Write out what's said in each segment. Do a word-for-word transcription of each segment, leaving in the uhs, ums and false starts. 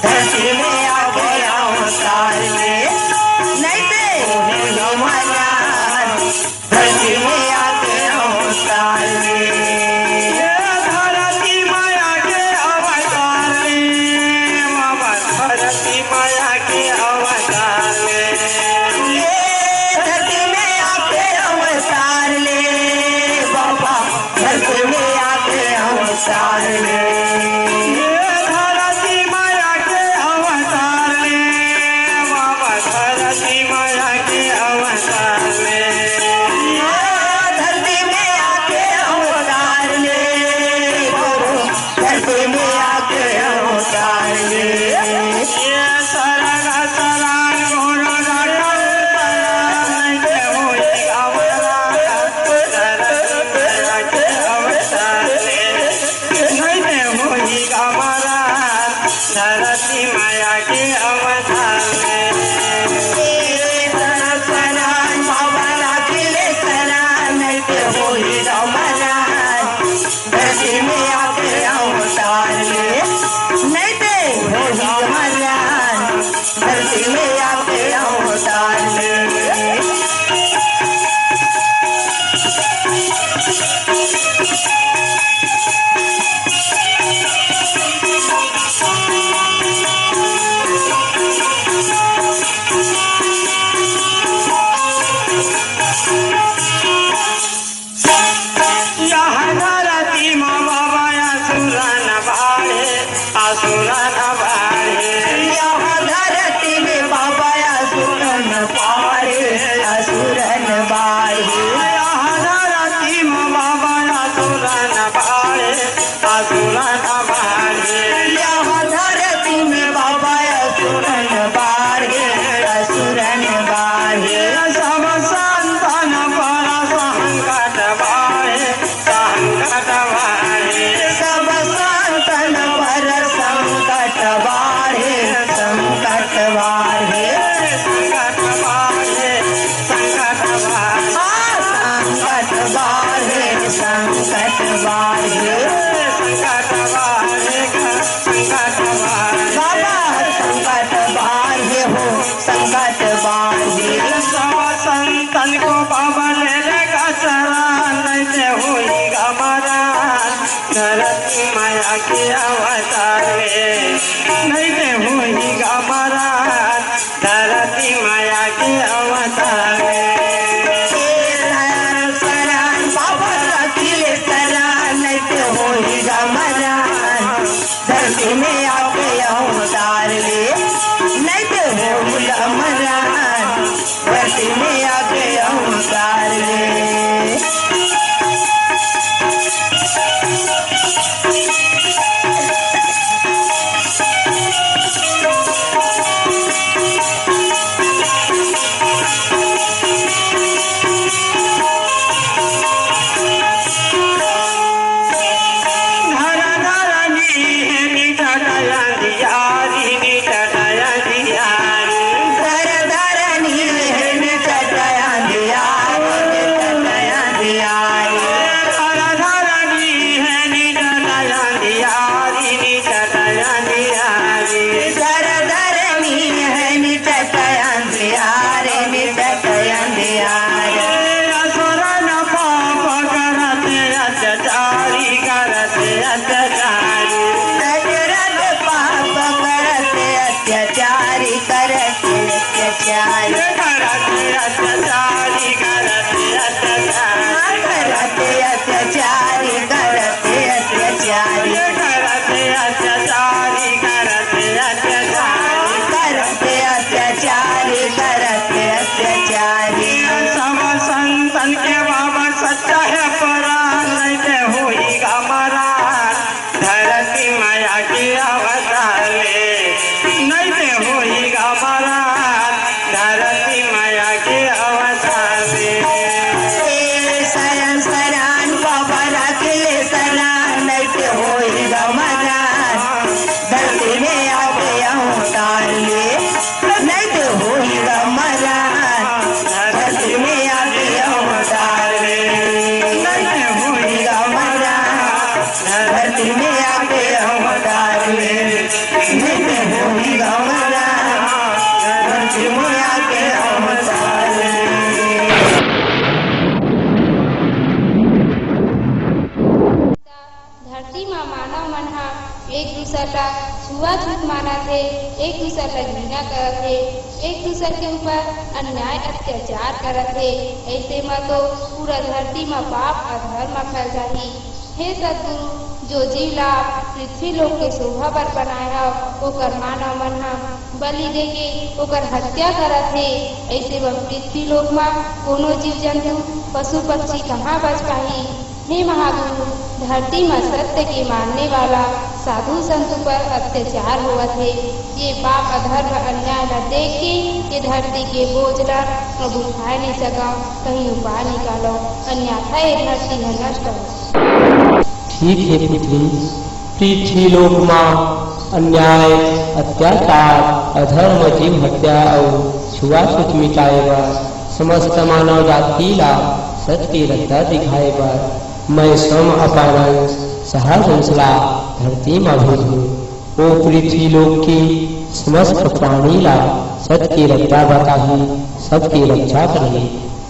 धरती में आके अवतार ले, नहीं ते होही मरण। धरती में आके अवतार ले। ये धरती में आके अवतार ले, बाबा धरती में आके अवतार ले। ये धरती में आके अवतार ले, बाबा धरती में आके अवतार ले। ये धरती में आके अवतार ले, बाबा धरती में आके अवतार ले। ये धरती में आके अवतार ले, बाबा धरती में आके अवतार ले। ये सरग सरान घोड़ा राखल परान के होई अवतार। धरती में आके अवतार ले। नहीं ते होही मरण, धरती में आके अवतार ले। ए तरफ परान, बाबा राखिले सरान, नहीं ते होही मरण। धरती में आके अवतार ले, नहीं ते होही मरण। धरती में आके अवतार ले। छुआछूत मानत हे, एक दूसर ला घृणा करत हे, एक दूसर के ऊपर अन्याय अत्याचार करत हे। ऐसे म तो पूरा धरती म पाप अधर्म फैल जाही। हे सतगुरु, जो जीव ला पृथ्वी लोक के शोभा बर बनाए हव, ओकर मानव मन ह बलि देके ओकर हत्या करत हे। ऐसे म पृथ्वी लोक म कोनो जीव जंतु, पशु पक्षी कहाँ बच पाही? हे महागुरु, धरती म सत्य के मानने वाला साधु संत ऊपर अत्याचार होवत हे। ये पाप अधर्म अन्याय ल देख के ये धरती के बोझ ल अब उठाए नइ सकव, कहीं उपाय निकालो, अन्यथा ये धरती ह नष्ट हो। ठीक हे पुत्री, पृथ्वी लोक म अन्याय, अत्याचार, अधर्म, जीव हत्या अउ छुआछूत मिटाए बर, समस्त मानव जाति ला सत के रद्दा दिखाए बर मैं स्वयं अपन अंश सहज अंश ला धरती म भेजहूँ। ओ पृथ्वी लोक के समस्त प्राणी ला सत के रद्दा बताही, सबके रक्षा करही,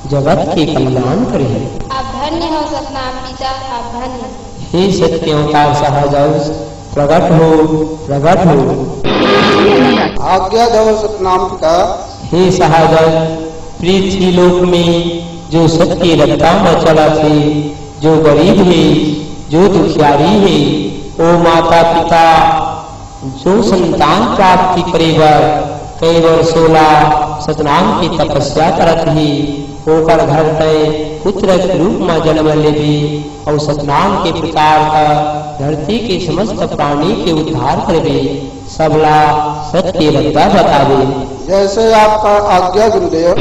जगत के कल्याण करही। आप धन्य हो सतनाम पिता, आप धन्य। हे सत के अवतार सहज अंश, प्रगट हो, प्रगट हो। आज्ञा दव सतनाम पिता। हे सहज अंश, पृथ्वी लोक में जो सत के रद्दा म चलत हे, जो गरीब हे, जो दुखियारी हे, ओ माता पिता, जो संतान प्राप्ति करे बर कई वर्षों ला सतनाम के तपस्या करत हे, ओकर घर तय पुत्र के रूप म जन्म लेबे अउ सतनाम के प्रचार कर धरती के समस्त प्राणी के उद्धार करबे, सबला सत के रद्दा बताबे। जैसे आपका आज्ञा गुरुदेव।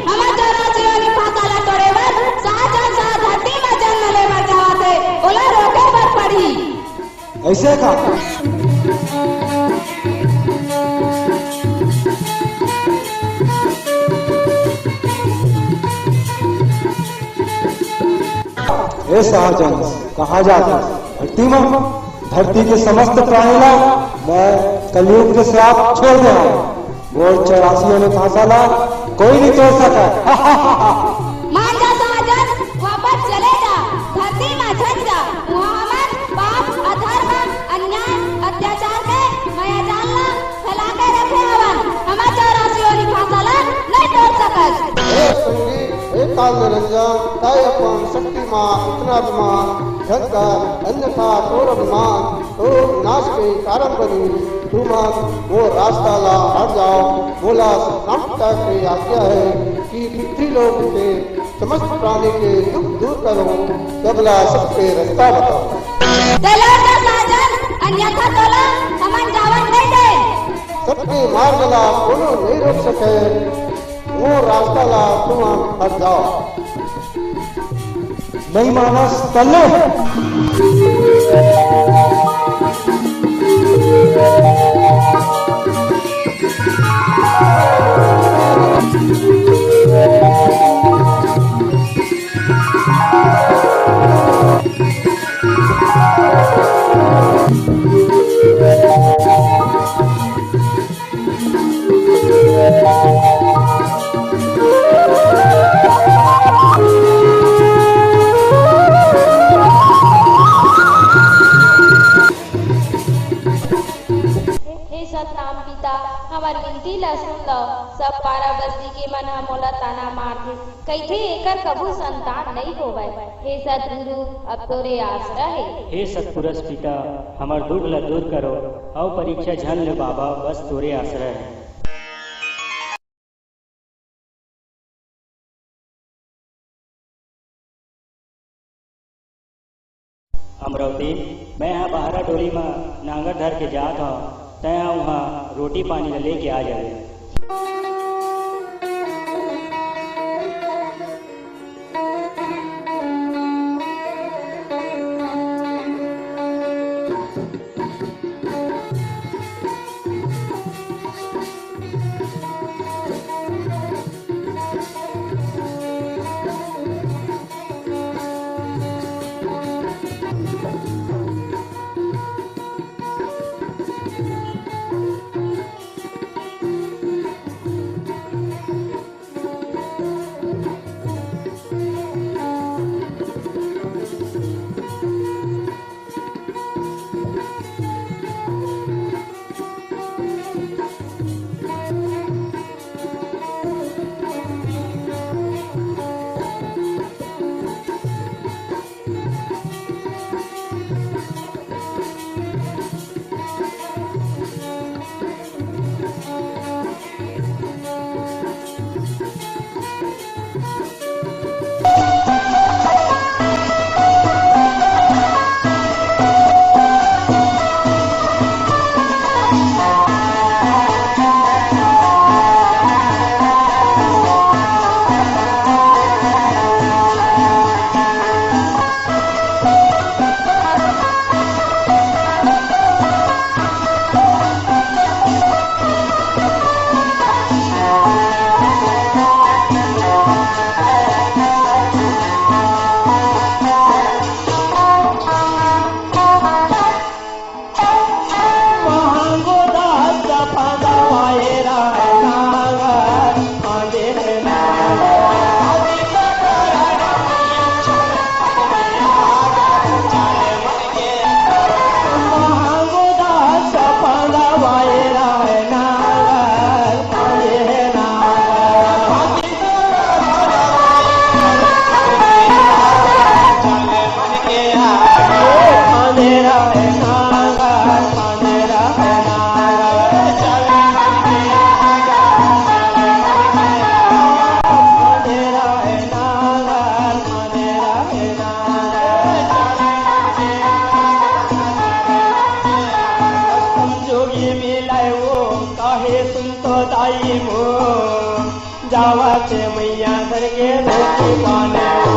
हमर चौरासी वाली भाषा ला तोड़े बर सहजन शाह धरती म जन्म ले बर जावत हे, ओला रोके बर पड़ही। ऐसे का? हे सहजन, कहाँ जात हस? धरती म, धरती के समस्त प्राणी ला मैं कलयुग के श्राप छोड़ दे हँव। मोर चौरासी वाली भाषा ला कोई नहीं तोड़ सकय। मान जा सहजन, वापस चले जा, धरती म झन जा। उहाँ हमन पाप, अधर्म, अन्याय, अत्याचार के मया जाल ला फैला के रखे हवन। हमर चौरासी वाली भाषा ला नहीं तोड़ सकस। हे संगी, हे काल निरंजन, तय अपन शक्ति म इतना अभिमान झन कर, अन्यथा तोर अभिमान तो विनाश के कारण बनही। तुमन मोर रास्ता ला हट जाव। मोला सतनाम पिता के आज्ञा हे कि पृथ्वी लोक के समस्त प्राणी के दुख दूर करो, सबला सत के रस्ता बताओ। चलो तो साजन, अन्यथा तोला हमन जावन नहीं दे। सत के मार्ग ला कोनो नहीं रोक सके, वो रास्ता ला तुमन हट जाव। नहीं मानस तल्ले। हे सतनाम पिता, हमर विनती ला सुन लव। सब पारा बस्ती के मन ह मोला ताना मारथे, कहिथे, "एकर कभू संतान नइ होवय।" हे सतगुरु, अब तोरे आसरा हे। हे सतपुरुष पिता, हमर दुख ला दूर करो, अउ परीक्षा झन ले बाबा, बस तोरे आसरा हे। अमरौती, मैं ह बाहरा डोली म नांगर धर के जात हव, तैं ह उहाँ रोटी पानी ल लेके आ जाबे। जोगी मिलाय वो कहे सुन तो दाई मोर। जावत मैया घर के रोटी पानी हो।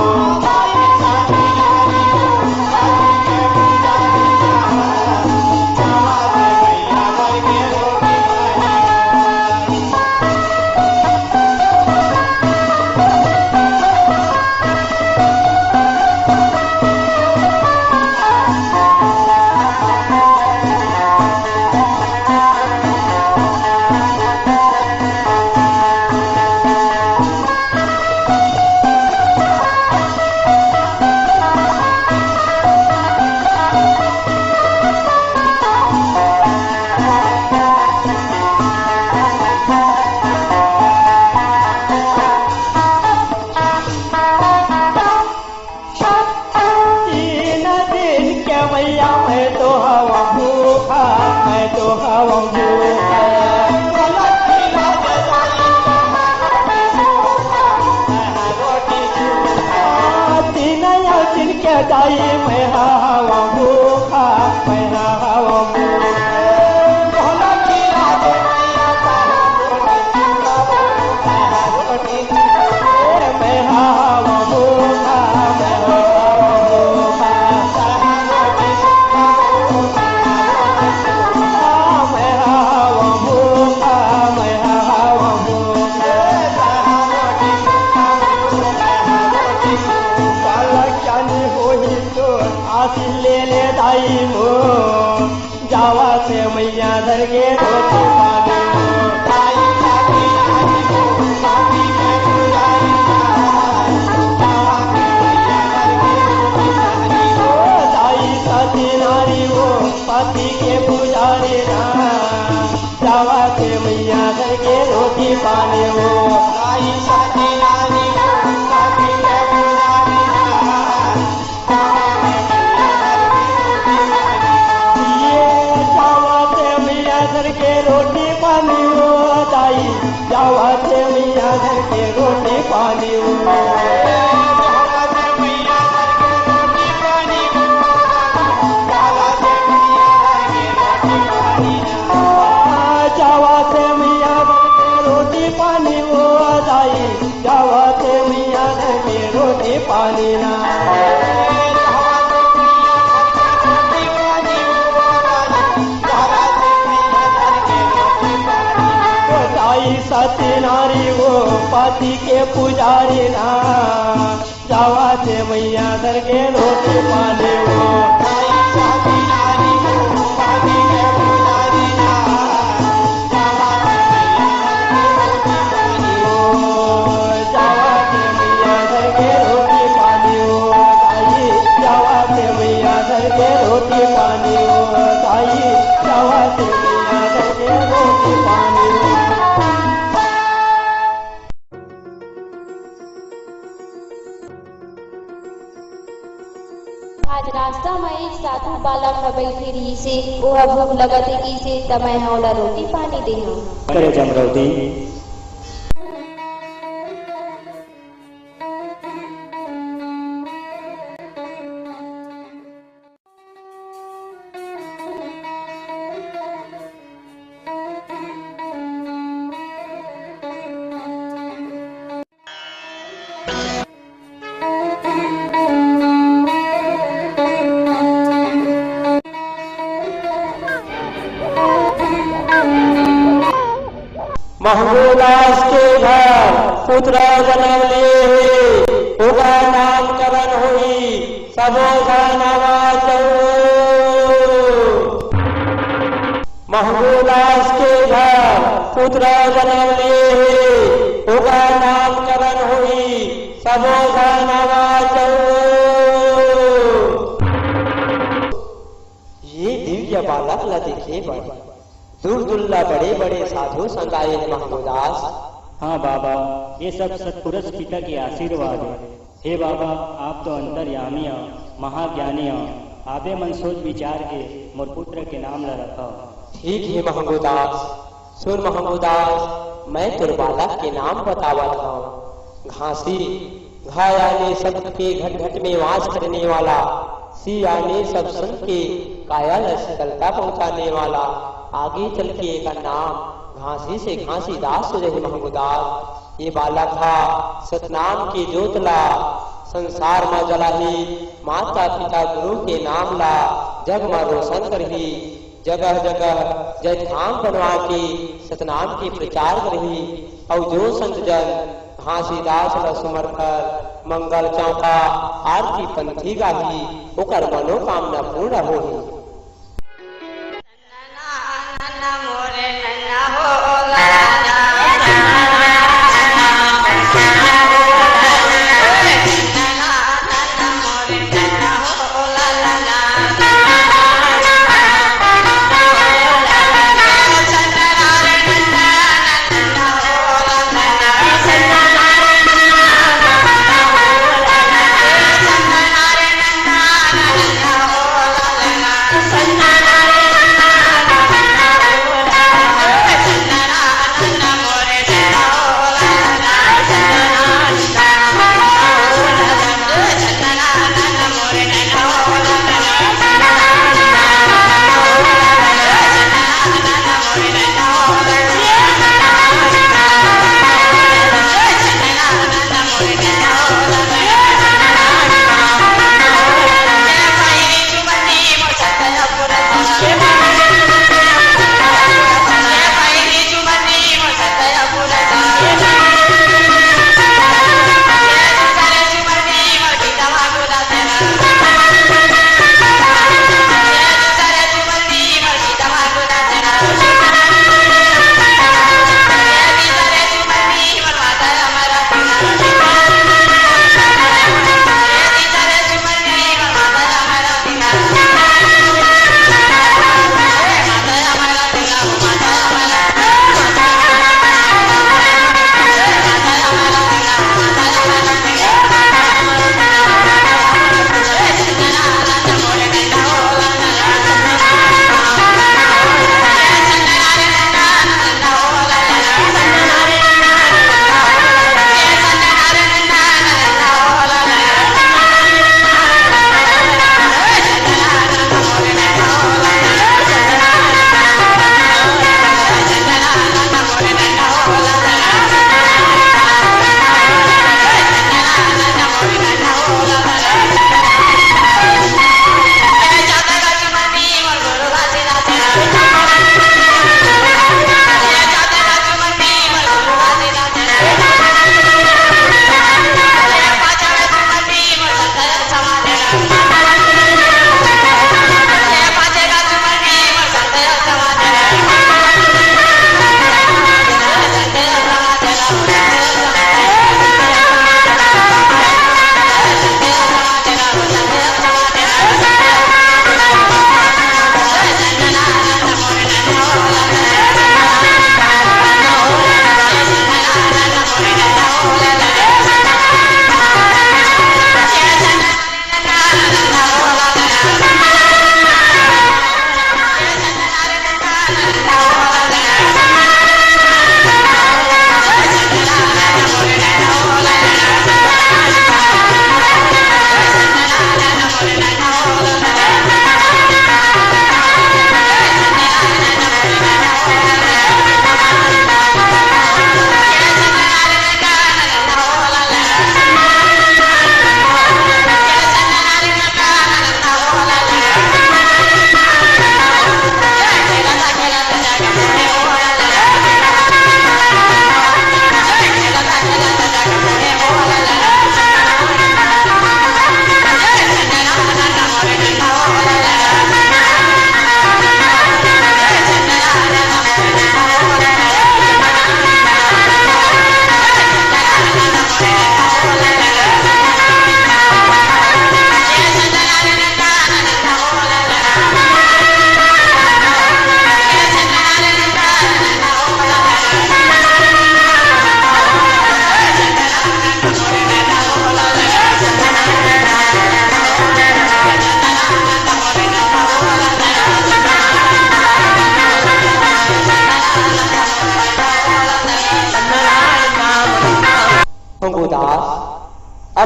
तीन दिन के मैया मैं तो हवं भूखा, मैं तो हवं भूखा। तीन दिन के दाई मैं हवं भूखा, मैं हवं भूखा। आशीष ले ले दाई मोर। जावत मैया धर के रोटी पानी हो। दाई सती नारी हो, पति के पुजारी ना। जावत मैया धर के रोटी पानी हो। ये जावत मैया घर के रोटी पानी हो दाई, जावत मैया घर के रोटी पानी हो। सती नारी वो पाती के पुजारी ना, जावा ते मैया धर के रोटी पानी वो। आज रास्ता म एक साधु बालक ह बइठे रिहिस हे, ओह भूख लगत हे कहिस हे, त मैं ह ओला रोटी पानी देहंव। करे जमरौदी। महंगू दास के घर पुत्र जनम लिए हे, ओकर नामकरण होही, सबो झन आवाज दो। महंगू दास के घर पुत्र जनम लिए हे, ओकर नामकरण होही, सबो झन आवाज दो। ये दिव्य बालक ला देखे बर दूर दूर ला बड़े बड़े साधु संत आए हे महंगू दास। हाँ बाबा, ये सब सतपुरुष पिता के आशीर्वाद हे। हे बाबा, आप तो अंतर्यामी हो, महाज्ञानी हो, आपे मन सोच विचार के मोर पुत्र के नाम ला रखव। ठीक हे महंगू दास। सुन महंगू दास, मैं तोर बालक के नाम बतावत हंव। घासी, घ याने शब्द के घट घट में वास करने वाला, सी याने सब संत के काया ला शीतलता पहुंचाने वाला, आगे चल के एकर नाम घासी से घासीदास हो जाही महंगू दास। ये बालक हा सतनाम के जोत ला संसार म जलाही, माता पिता गुरु के नाम ला जग म रोशन करही, जगह जगह जयधाम बनवा के सतनाम के प्रचार करही। अउ जो संत जन घासीदास ल सुमर कर मंगल चौका आरती पंथी गाही, ओकर मनोकामना पूर्ण होही।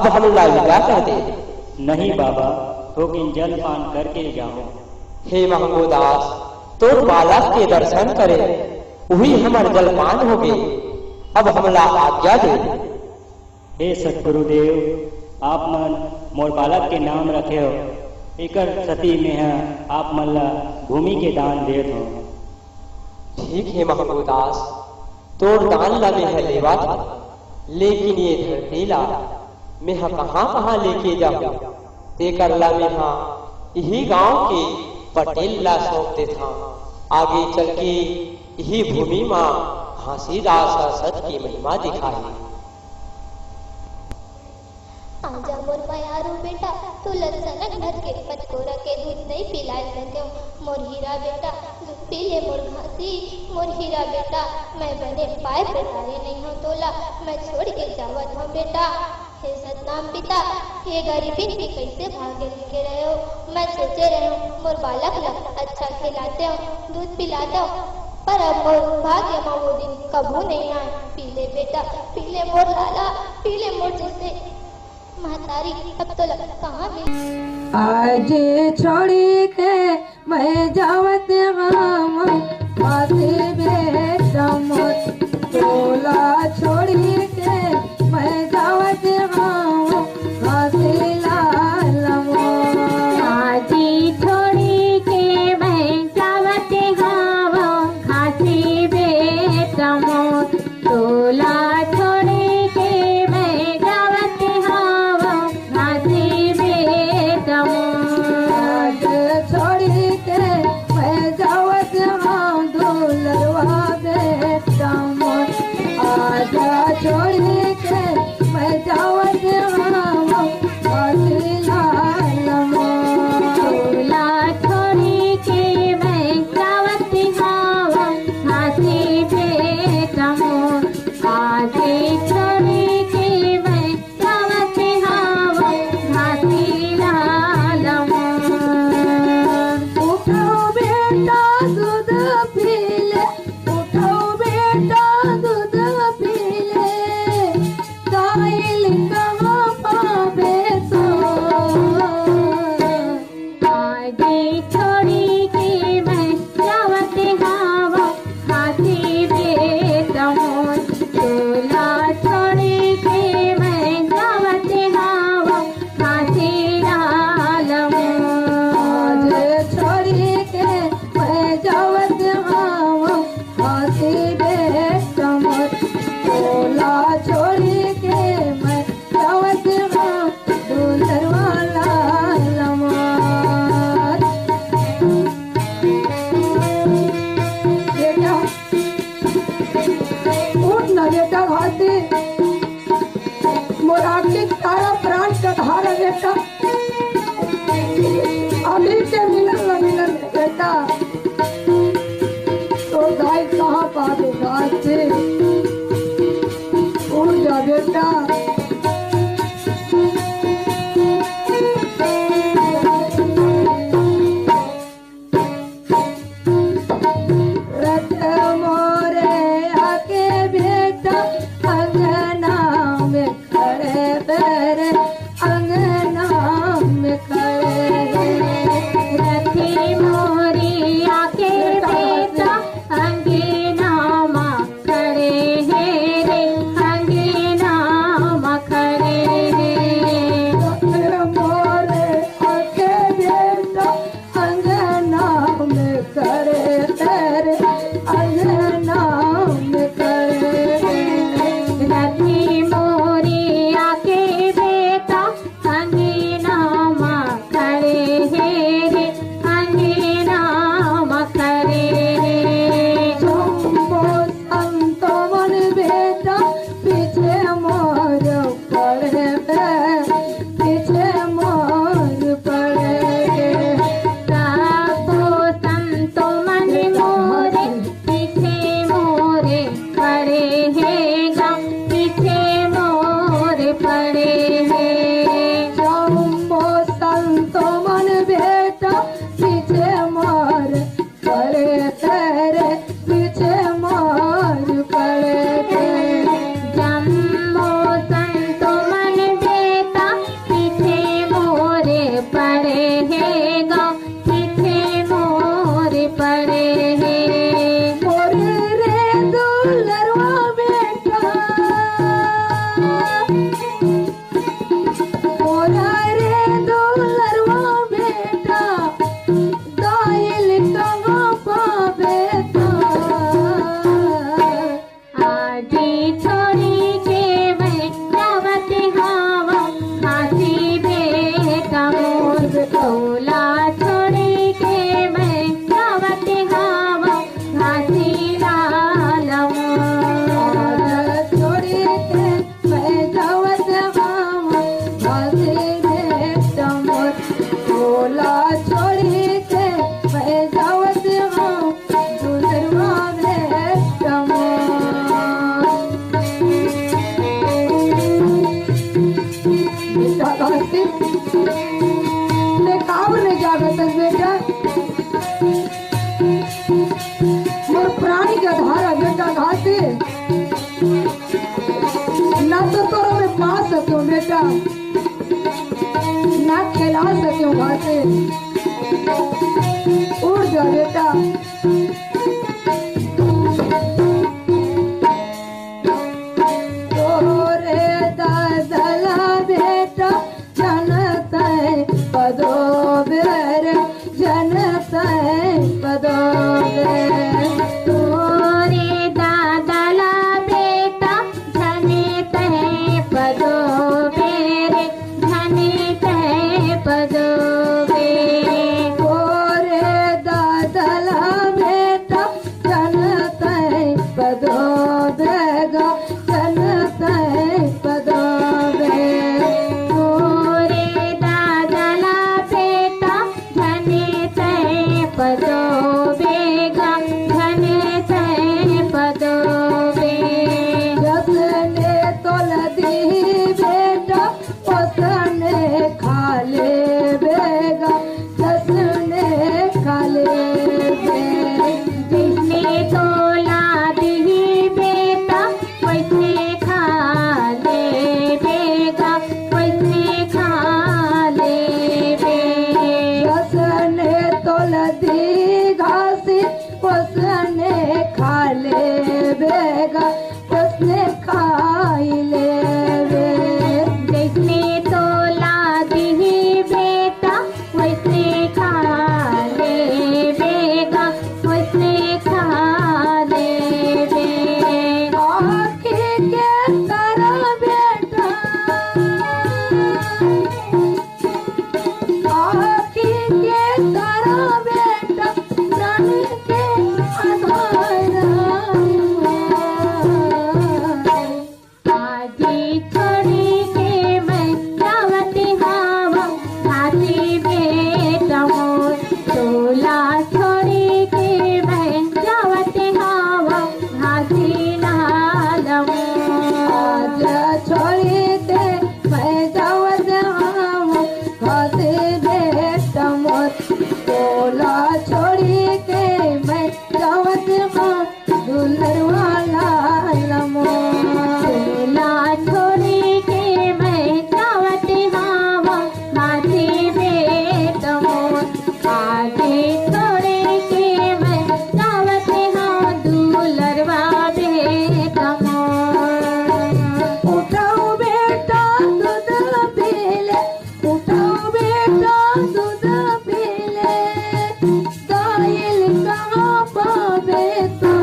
अब हमला विदा कर दे। नहीं बाबा, थोकिन जलपान करके जाहूं। हे महंगोदास, तोर बालक के दर्शन करे, उही हमर जलपान होगे। अब हमला आज्ञा दे। हे सतगुरुदेव, आप मन मोर बालक के नाम रखे हो, एकर सती मेंह आप मन ला भूमि के दान देत हूँ। ठीक हे महंगोदास, तोर दान ला मेंह लेवत हूँ, लेकिन ये धरती ला मेंह कहाँ-कहाँ लेके जाहूँ, तेकर ला मेंह इही गांव के पटेल ला सौंप देथंव। आगे चल के इही भूमि मा घासीदास ह सत के महिमा दिखाही। आजा मोर मयारू बेटा, तोला सनक भर के पचकोरा के दूध नइ पिलाय सकेंव। मोर हीरा बेटा, दूध पी ले मोर घासी, मोर हीरा बेटा, मैं बने पाय पेटारे नइ हंव तोला, मैं छोड़ के जावत हंव बेटा। हे सतनाम पिता, ये गरीबिन के कइसे भागे लिखे रहेव। मैं सोचे रहेंव, मोर बालक ला अच्छा खिलातेंव, दूध पिलातेंव, पर अब मोर भाग्य म वो दिन कभू नइ आय। पी ले बेटा, पी ले मोर लाला, पी ले मोर जइसे महतारी, अब तोला कहाँ मिल आज छोड़ी के मैं जावत हंव, आसे बेटा मोर, तोला छोड़ी के मैं जावत हंव, आसे लाल मोर। आजी छोड़ी के मैं जावत हंव, घासी बेटा मोर, तोला छोड़ी के मैं जावत हंव, घासी बेटा मोर। आज छोड़ी के मैं जावत हंव, दुलरवा बेटा मोर। आज छोड़ी के मैं जावत हंव, घासी लाल मोर। तोला छोड़ी के मैं जावत हंव, घासी बेटा मोर। आजे छोड़ी के मैं जावत हंव, घासी लाल मोर। उठो बेटा दूध पी ले, उठो बेटा दूध पी ले, दाई ल कहां पाबे तो। आजे छोड़ी के मैं जावत हंव, घासी बेटा मोर, तोला छोड़ी के मैं जावत हंव, घासी लाल मोर। आज छोड़ी के मैं जावत हंव, घासी बेटा मोर, तोला छोड़ी के मैं जावत हंव, दुलरवा लाल मोर। बेटा, उठ ना बेटा, घासी मोर आखिरी सारा प्राण का धार है बेटा। अभी के मिलन न मिलन है बेटा। तो दाई कहाँ पाबे घासी? उठ जा बेटा। रथ मोरे आके बेटा अंगना में खड़े, तेरे अंगना में खड़े। रथी मोरी आके बेटा अंगना मा खड़े हे रे, अंगना मा खड़े हे। रथ मोरे आके बेटा अंगना में खड़े, तेरे अंगना में खड़े। रथी मोरी आके बेटा अंगना मा खड़े हे रे, अंगना मा खड़े हे। शंभो संत मन बेटा पीछे मोर पड़े, पीछे मोर पड़े। साधु संत ना खेला सके घासे। उड़ जा बेटा। तोरे दादा ला बेटा, जनतै पदो बेर, जनतै पदो बेर। तोरे दादा ला बेटा, जनतै पदो बेर, जनतै पदो बेर। तोरे दादा ला बेटा, जनतै पदो बेगा, जनतै पदो बे। तोरे दादा ला बेटा, जनतै पदो बेगा, जनतै पदो बे। जसने तोला दिही बेटा, ओसने खा लेबे गा, जसने खा लेबे। जसने तोला दिही बेटा, वैसने खा लेबे गा, वैसने खा लेबे। जसने तोला दिही घासी, ओसने खा लेबे गा, ओसने खाई लेबे। जैसने तोला दिही बेटा, वैसने खा लेबे गा, वैसने खा लेबे। आँखी के तारा बेटा, आँखी के तारा बेटा, प्राण के आधार। आजी छोड़ी के मैं जावत हावँ, घासी बेटा मोर। तोला छोड़ी के मैं जावत हावँ, घासी लाल मोर। आज छोड़ी के मैं जावत हावँ, घासी बेटा मोर। तोला छोड़ी के मैं जावत हावँ, दुलरवा लाल मोर। तोला छोड़ी के मैं जावत हावँ, घासी बेटा मोर। आजी छोड़ी के मैं जावत हावँ, दुलरवा बेटा मोर। उठव बेटा दूध पी ले, उठव बेटा दूध पी ले, दाइल कहाँ पाबे तो।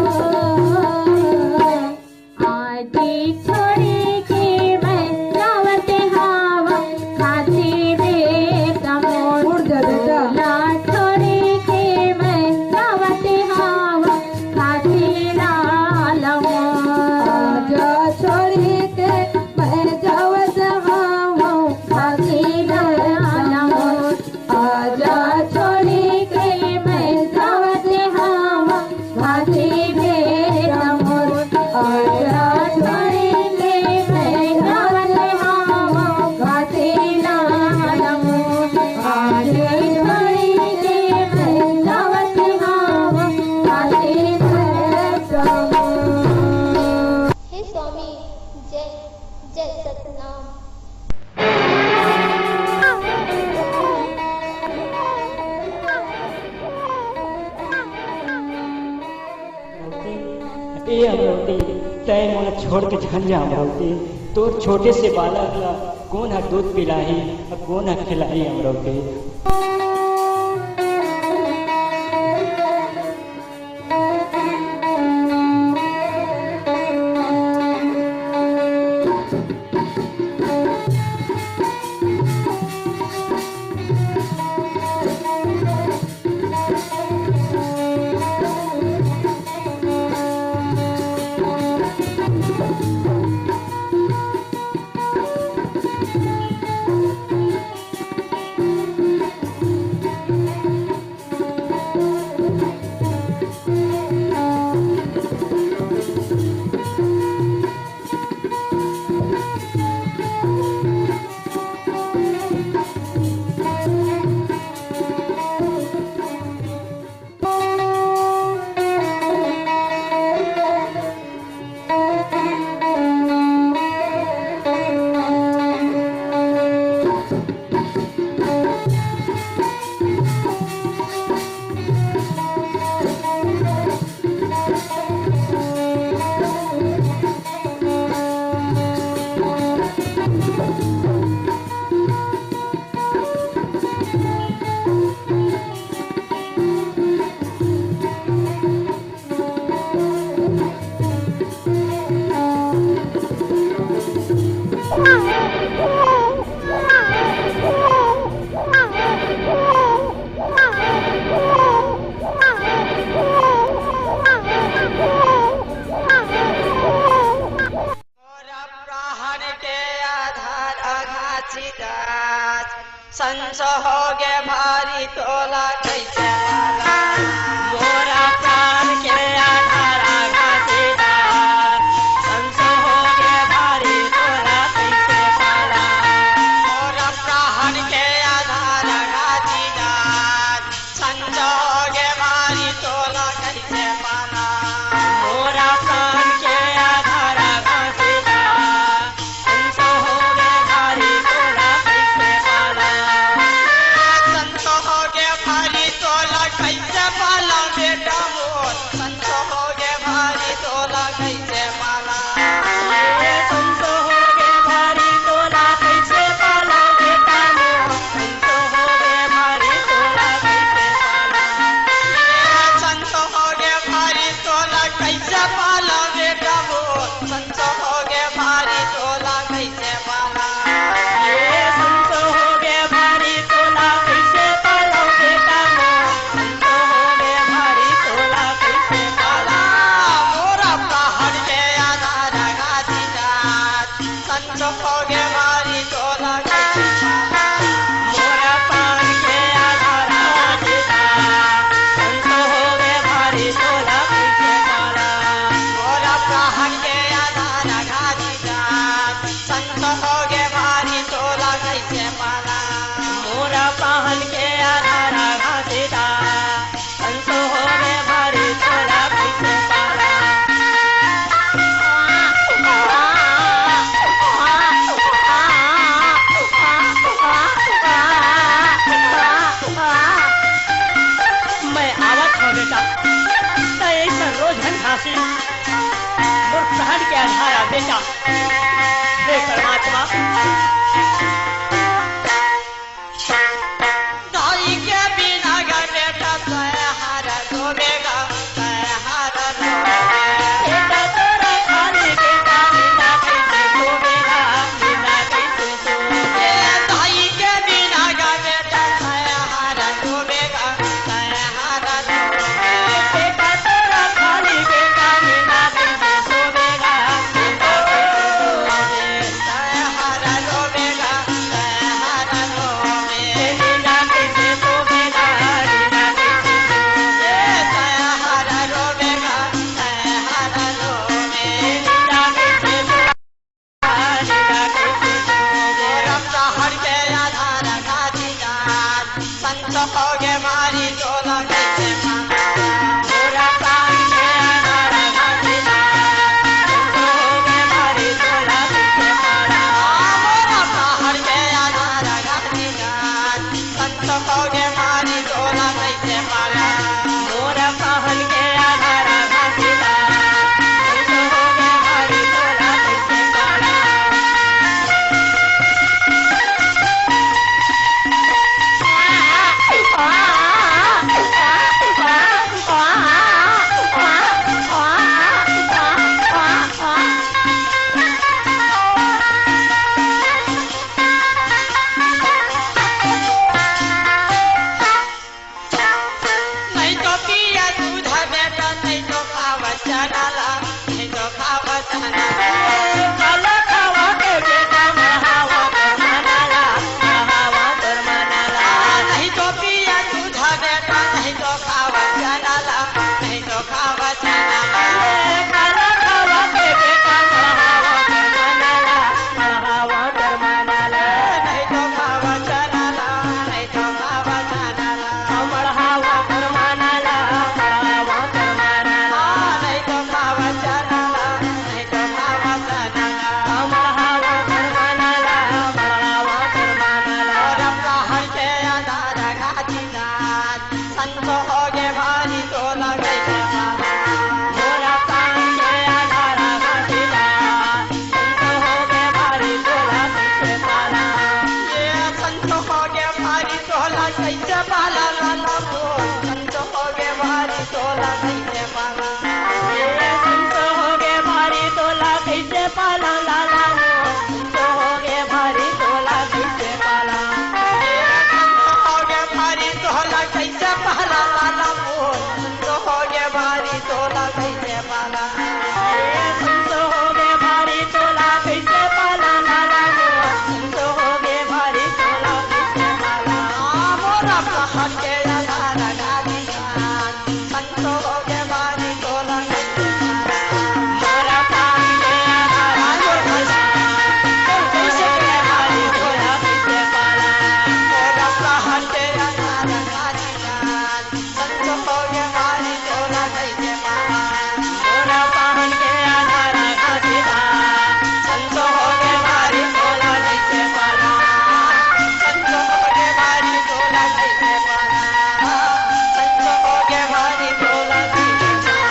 आजी छोड़ी के मैं जावत हावँ, घासी बेटा मोर। उड़ जा बेटा। तोला छोड़ी के मैं जावत हावँ, घासी लाल मोर। आजा छोड़ी के मैं जावत हावँ, घासी लाल मोर। आजा छोड़ी के मैं जावत हावँ, घासी बेटा मोर। आजा छोड़ी के मैं जावत हावँ, घासी लाल मोर। आजा छोड़ी के मैं जावत हावँ, घासी बेटा मोर। हे स्वामी, जय, जय सतनाम। ए अमरौती, तैं मोला छोड़ के झन जा अमरौती। तोर छोटे से बालक ला कोन ह दूध पिलाही, अउ कोन ह खिलाही अमरौती? त अइसन रोज झन भासी, मोर प्राण के आधार आ बेटा। हे परमात्मा, दाई के बिना गा बेटा तैं हर रोबे गा, तैं हर रोबे। बेटा तोरा खाली बेटा बिना कइसे सोबे गा, बिना कइसे सोबे। ए दाई के बिना गा बेटा तैं हर रोबे गा, तैं हर रोबे। बेटा तोरा खाली बेटा बिना कइसे सोबे गा, बिना कइसे सोबे। संत होगे भारी तोला कइसे पाला। मोरा प्राण के आधार घासीदास, संत होगे भारी तोला कइसे पाला। मोरा प्राण के आधार घासीदास, संत होगे भारी तोला कइसे पाला। मोरा प्राण के आधार घासीदास, संत होगे भारी तोला कइसे पाला। नहीं तो पिया दूध बेटा, नहीं तो खावा चना ला, नहीं तो खावा चना ला। काला खावा के बेटा, मरहावा तोर मना ला, मरहावा तोर मना ला। नहीं तो पिया दूध बेटा, नहीं तो खावा चना ला, नहीं तो खावा चना ला। काला खावा के बेटा, मरहावा तोर मना ला, मरहावा तोर मना ला। नहीं तो खावा चना ला, नहीं तो खावा चना ला। मरहावा तोर मना ला, मरहावा तोर मना ला। नहीं तो खावा चना ला, नहीं तो खावा चना ला। मरहावा तोर मना ला, मरहावा तोर मना ला। मोरा प्राण के आधार घासीदास, संत होगे भारी तोला कइसे पाला। मोरा प्राण के आधार घासीदास, संत होगे भारी तोला कइसे पाला। ए संत होगे भारी तोला कइसे पाला, लाला मोर। संत होगे भारी तोला कइसे पाला। ए संत होगे भारी तोला कइसे पाला, लाला मोर। संत होगे भारी तोला कइसे पाला। ए संत होगे भारी तोला कइसे पाला, लाला मोर। संत होगे भारी तोला कइसे पाला। ए संत होगे भारी तोला कइसे पाला, लाला मोर। संत होगे भारी तोला कइसे पाला। मोरा प्राण के आधार घासीदास, संत होगे भारी तोला कइसे पाला। मोरा प्राण के आधार घासीदास, संत होगे भारी तोला कइसे पाला। मोरा प्राण के आधार घासीदास, संत होगे भारी तोला कइसे पाला। मोरा प्राण के आधार घासीदास, संत होगे भारी तोला कइसे पाला। संत होगे भारी तोला कइसे पाला। संत होगे भारी तोला कइसे पाला।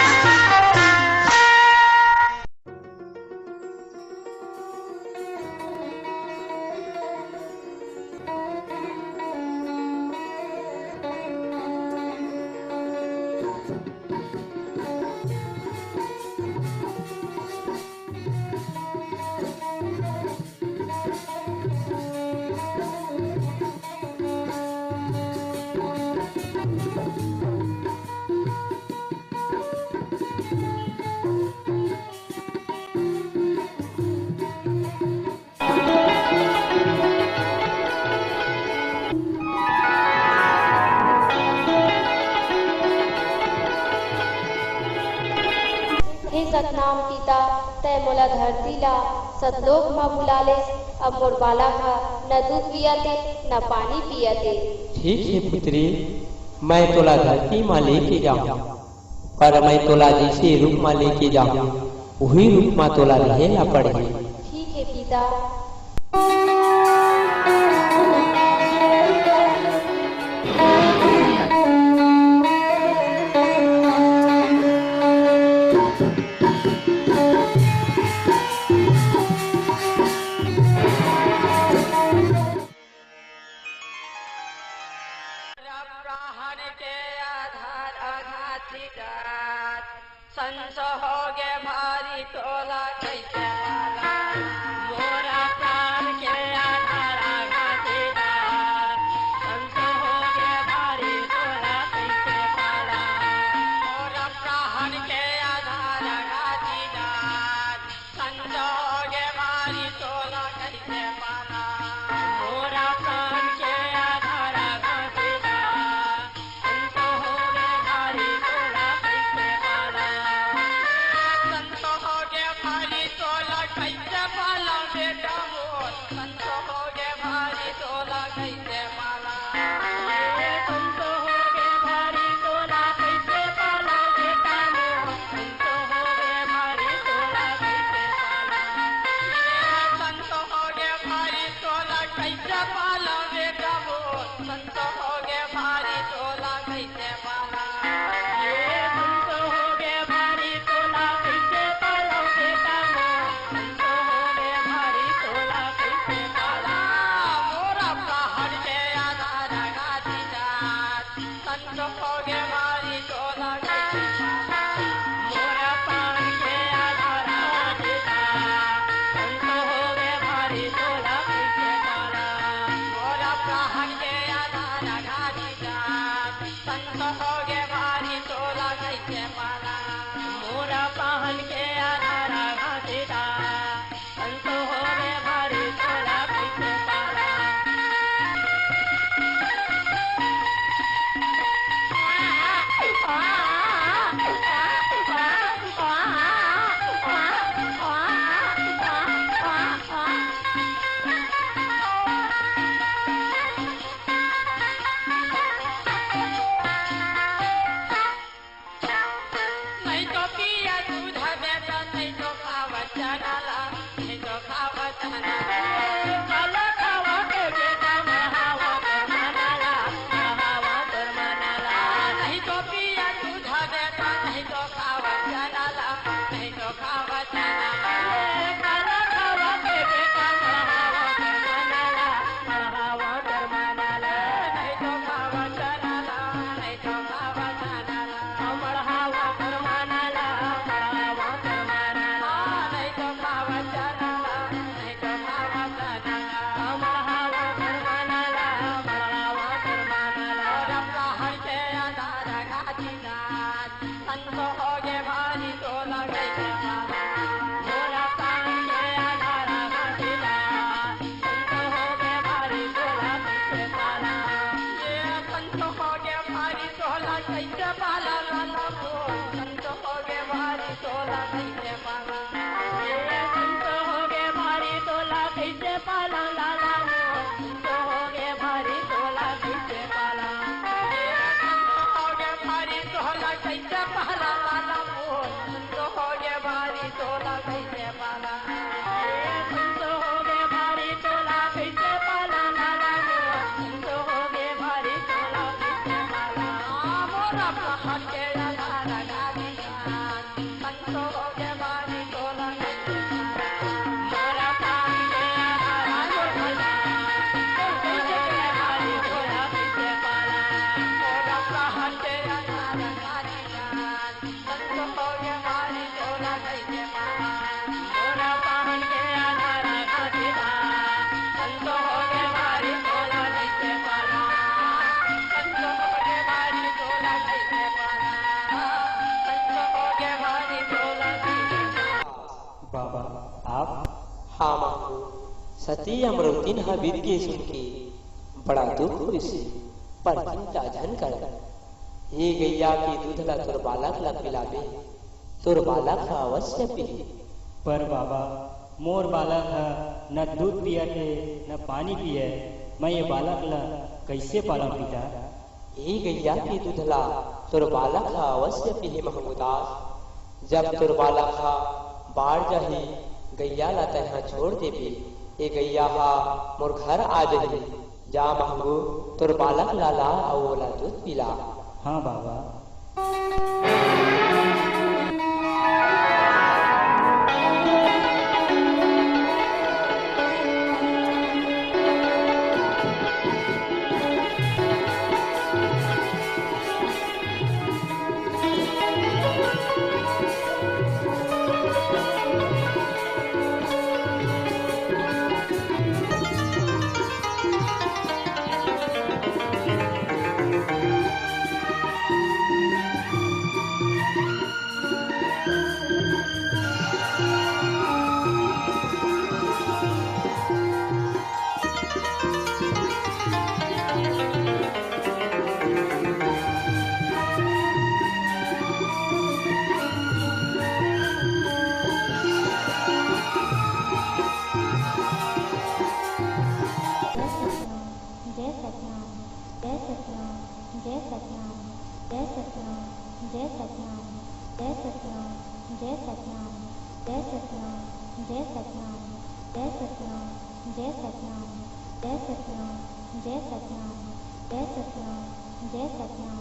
हे सतनाम पिता, तैं मोला धरती ला सतलोक म बुला लेस। अब मोर बालक ह न दूध पियत हे, न पानी पियत हे। ठीक हे पुत्री, मैं तोला धरती म लेके जाहूं, पर मैं तोला जइसे रूप म लेके जाहूं, उही रूप म तोला रहे ला पड़ही। ठीक हे पिता। संत होगे भारी तोला कइसे पाला। मोरा प्राण के आधारा घासीदार, संत होगे भारी तोला कइसे पाला। मोरा प्राण के आधारा घासीदार, संत होगे भारी तोला कइसे पाला। मोरा प्राण के आधारा घासीदार, संत होगे भारी तोला कइसे पाला। संत होगे भारी तोला कइसे पाला बेटा मोर। संत होगे भारी तोला कइसे पाला। ये संत होगे भारी तोला कइसे पाला बेटा मोर। संत होगे भारी तोला कइसे पाला। ये संत होगे भारी तोला कइसे पाला बेटा मोर। संत होगे भारी तोला कइसे पाला। ये संत होगे भारी तोला कइसे पाला बेटा मोर। संत होगे भारी तोला कइसे पाला। मोरा प्राण के आधारा घासीदार, संत होगे भारी तोला कइसे पाला। मोरा प्राण के आधारा घासीदार, संत होगे भारी तोला कइसे पाला। मोरा प्राण के आधारा घासीदार, संत होगे भारी तोला कइसे पाला। मोरा प्राण के आधारा घासीदार, संत होगे भारी तोला कइसे पाला। नहीं तो पिया दूध बेटा, नहीं तो खावा चना ला, नहीं तो खावा चना ला। काला खावा के बेटा मढ़ावा तोर मना ला, मढ़ावा तोर मना ला। नहीं तो पिया दूध बेटा, नहीं तो खावा चना ला, नहीं तो खावा चना ला। काला खावा के बेटा मढ़ावा तोर मना ला, मढ़ावा तोर मना ला। नहीं तो खावा चना ला, नहीं तो खावा चना ला। मढ़ावा तोर मना ला, मढ़ावा तोर मना ला। नहीं तो खावा चना ला, नहीं तो खावा चना ला। मढ़ावा तोर मना ला, मढ़ावा तोर मना ला। मोरा प्राण के आधारा घासीदार, संत होगे भारी तोला कइसे पाला। मोरा प्राण के आधारा घासीदार, संत होगे भारी तोला कइसे पाला। ये संत होगे भारी तोला कइसे पाला लाला मोर। संत होगे भारी तोला कइसे पाला। ये संत होगे भारी तोला कइसे पाला लाला मोर। संत होगे भारी तोला कइसे पाला। ये संत होगे भारी तोला कइसे पाला लाला मोर। संत होगे भारी तोला कइसे पाला। ए संत होगे भारी तोला कइसे पाला लाला मोर। संत होगे भारी तोला कइसे पाला। मोरा प्राण के आधारा घासीदार। संत होगे भारी तोला कइसे पाला। मोरा प्राण के आधारा घासीदार। संत होगे भारी तोला कइसे पाला। मोरा प्राण के आधारा घासीदार। संत होगे भारी तोला कइसे पाला। मोरा प्राण के आधारा घासीदार। संत होगे भारी तोला कइसे पाला। संत होगे भारी तोला कइसे पाला। संत होगे भारी तोला कइसे पाला। बाबा, आप? हाँ महंगू, सती अमरौतिन ह बीत गे सुन के बड़ा दुख होइस हे, पर चिंता झन कर। ये गैया के दूध ला तोर बालक ला पिलाबे, तोर बालक ह अवश्य पीही। पर बाबा, मोर बालक ह न दूध पियत हे, न पानी पिए, मैं ये बालक ला कइसे पालंव पिता? ये गैया के दूध ला तोर बालक ह अवश्य पीही महंगूदास। जब तोर बालक ह बाढ़ जाही, गैया ला तैं ह छोड़ देबे, ये गैया ह मोर घर आ जाही। जा महंगू, तोर बालक ला ला अउ ओला दूध पिला। हाँ बाबा। जय सतनाम, जय सतनाम, जय सतनाम, जय सतनाम, जय सतनाम, जय सतनाम, जय सतनाम, जय सतनाम, जय सतनाम, जय सतनाम, जय सतनाम।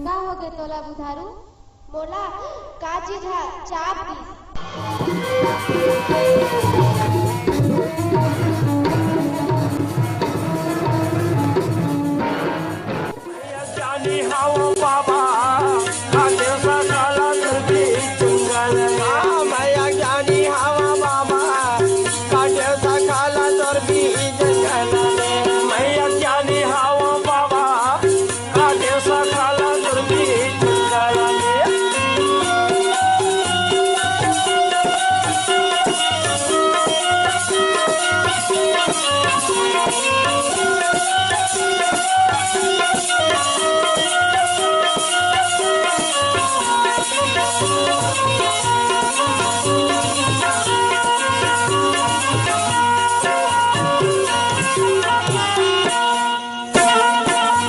का होगे तोला बुधारू? मोला का चीज ह चाप दिस? ज्ञानी हव बाबा, काटे सकल दुर्बीन जंगल में। मैं ज्ञानी हव बाबा, काटे सकल दुर्बीन जंगल में। मैं ज्ञानी हव बाबा, काटे सकल दुर्बीन जंगल में।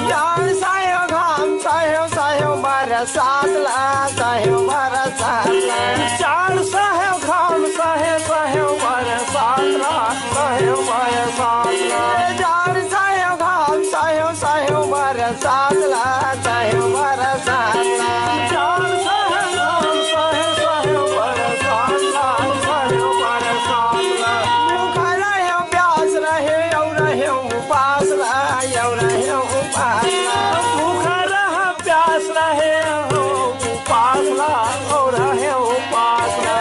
जाड़ सह्यो घाम सह्यो सह्यो बरसात ला, सह्यो बरसात ला। जाड़ सह्यो घाम सह्यो सह्यो बरसात ला, सह्यो बरसात ला। जाड़ सह्यो घाम सह्यो सह्यो बरसात ला, सह्यो बरसात ला। जाड़ सह्यो घाम सह्यो सह्यो बरसात ला, सह्यो बरसात ला। भूखा रहे प्यास रहे, अउ रहे उपास ला, अउ रहे उपास ला। भूखा रहा प्यास रहे हो, उपास ला, अउ रहे उपास ला।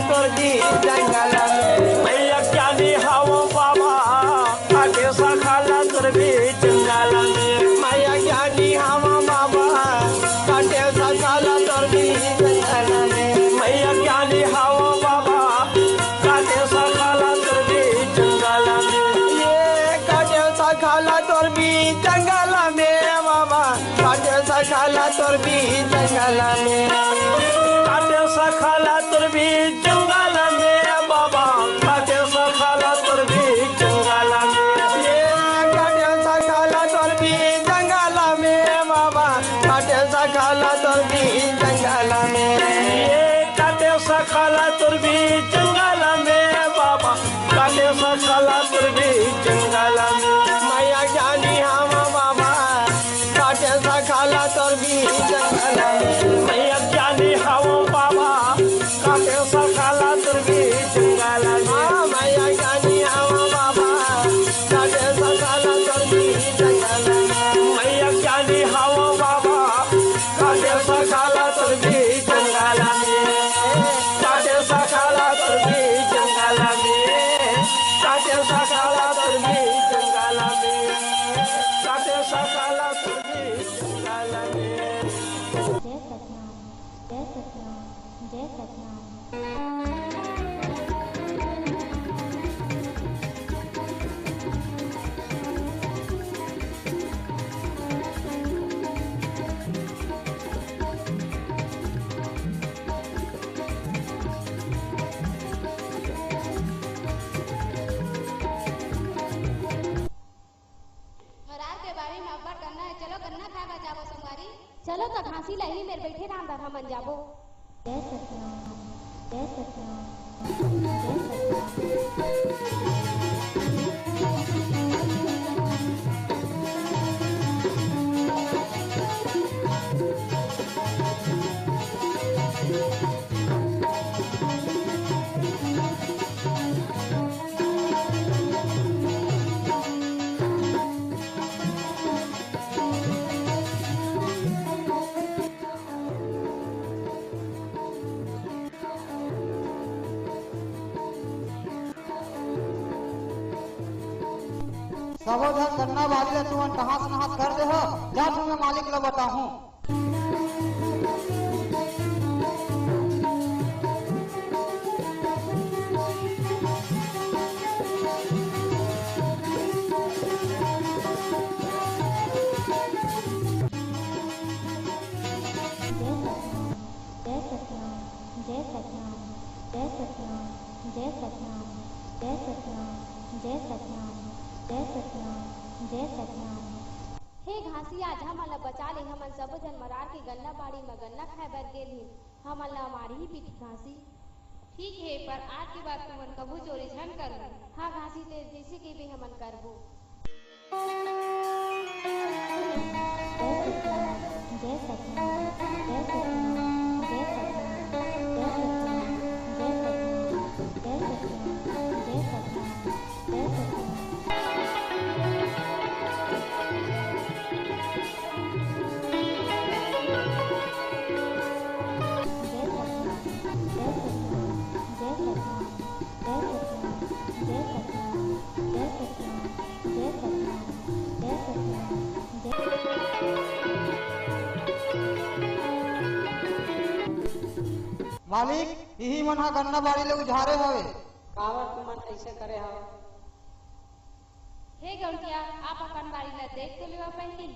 तोर बीच जंगल में। मैं अज्ञानी हवं बाबा, काटे सखाला तोर बीच जंगल में। मैं अज्ञानी हवं बाबा, काटे सखाला तोर बीच जंगल में। मैं अज्ञानी हवं बाबा, काटे सखाला तोर बीच जंगल में। ये काटे सखाला तोर बीच जंगल में बाबा, काटे सखाला तोर बीच जंगल में। काटे सखाला तोर बीच जंगल में बाबा, काटे सखाला तोर बीच जंगल में। ये काटे सखाला तोर बीच जंगल में बाबा, काटे सखाला तोर बीच जंगल में। ये काटे सखाला तोर बीच जंगल में बाबा, काटे सखाला तोर बीच जंगल में। मैं अज्ञानी हवं बाबा, काटे सखाला तोर बीच जंगल में। मैं अज्ञानी हवं बाबा, काटे सखाला तोर बीच जंगल में। हाँ, मैं अज्ञानी हवं बाबा, काटे सखाला तोर बीच जंगल में। मैं अज्ञानी हवं बाबा, काटे सखाला तोर बीच जंगल में। काटे सखाला तोर बीच जंगल में। काटे सखाला तोर बीच जंगल में। काटे सखाला तोर बीच जंगल में। जय सतनाम, जय सतनाम, जय सतनाम। मरार के बारी म अब्बड़ गन्ना हे, चलो गन्ना खाए बर जाबो संगवारी। चलो त घासी ल इही मेर बइठे रांधत हमन जाबो। जय सतनाम, जय सतनाम, जय सतनाम। सबो झन गन्ना बारी ल तुमन तहास नहास कर दे हो, जा तुमन मालिक ल बताहूं। जय सतनाम, जय सतनाम, जय सतनाम, जय सतनाम, जय सतनाम, जय सतनाम, जय सतनाम, जय सतनाम, जय सतनाम। हे घासी, आज हमन ल बचा ले, हमन सबो झन मरार के गन्ना बाड़ी म गन्ना खाए बर गेन ही, हमन ल मारही पीटही घासी। ठीक हे, पर आज के बाद तुमन कभू चोरी झन करो। हाँ घासी, ते जइसे कहिबे हमन करबो। जय सतनाम, जय सतनाम, जय सतनाम, जय सतनाम, जय सतनाम, जय सतनाम, जय सतनाम, जय सतनाम। जय सतनाम, जय सतनाम, जय सतनाम, जय सतनाम, जय सतनाम, जय सतनाम, जय सतनाम, जय सतनाम, जय मालिक, इही मन ह गन्ना बाड़ी ले उझारे हवे। काबर तुमन अइसे करे हव? हे गौंटिया, आप अपन बारी ला देख तो लेवा पहिली।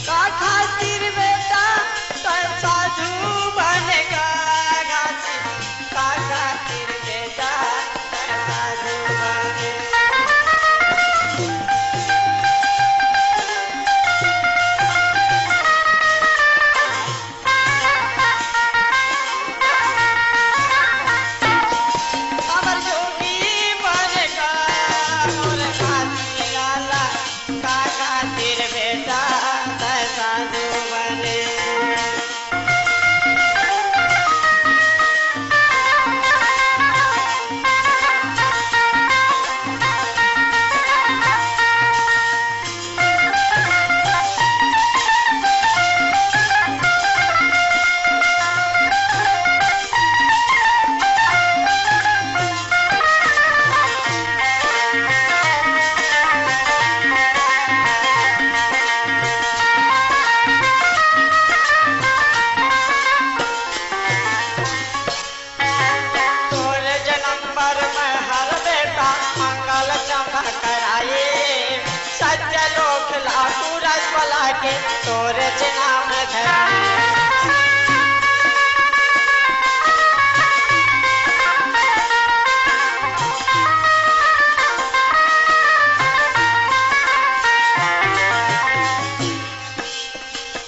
का खातिर बेटा तैं साधु बने गा? का खातिर बेटा तैं साधु बने? हमर जोगी बने गा मोर खातिर लाला, का खातिर बेटा तैं साधु बने? तोर जनम बर मैं हर बेटा मंगल चमक कराए, सत्य लोक ला सूरज बला के तोर नाम धराए।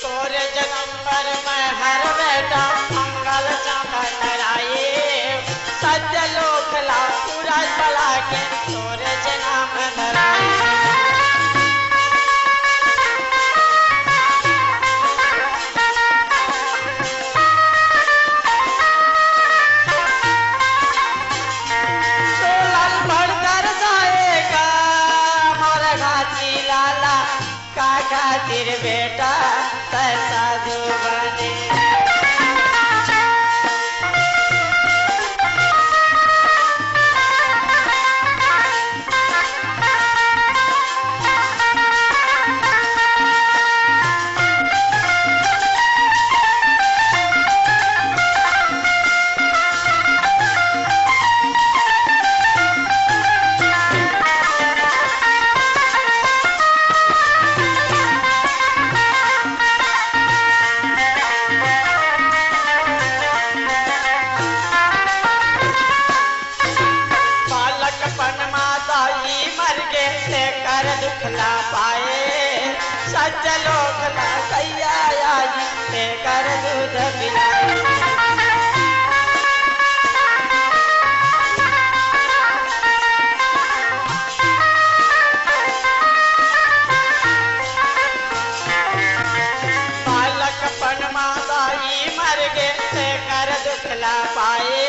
तोरे जनम बर मैं हर बेटा मंगल चांद कराए, सत्य लोक ला सूरज बला के तोरे जनम धराए। सोलल भर दर्शाएगा मोर घासी लाला, का खातिर बेटा तैं साधु बने? बालकपन मा दाई मर गे, तेकर दुख ला पाए। सत्य लोक ला गैया आई, तेकर दूध पिलाए। बालकपन मा दाई मर गे, तेकर दुख ला पाए।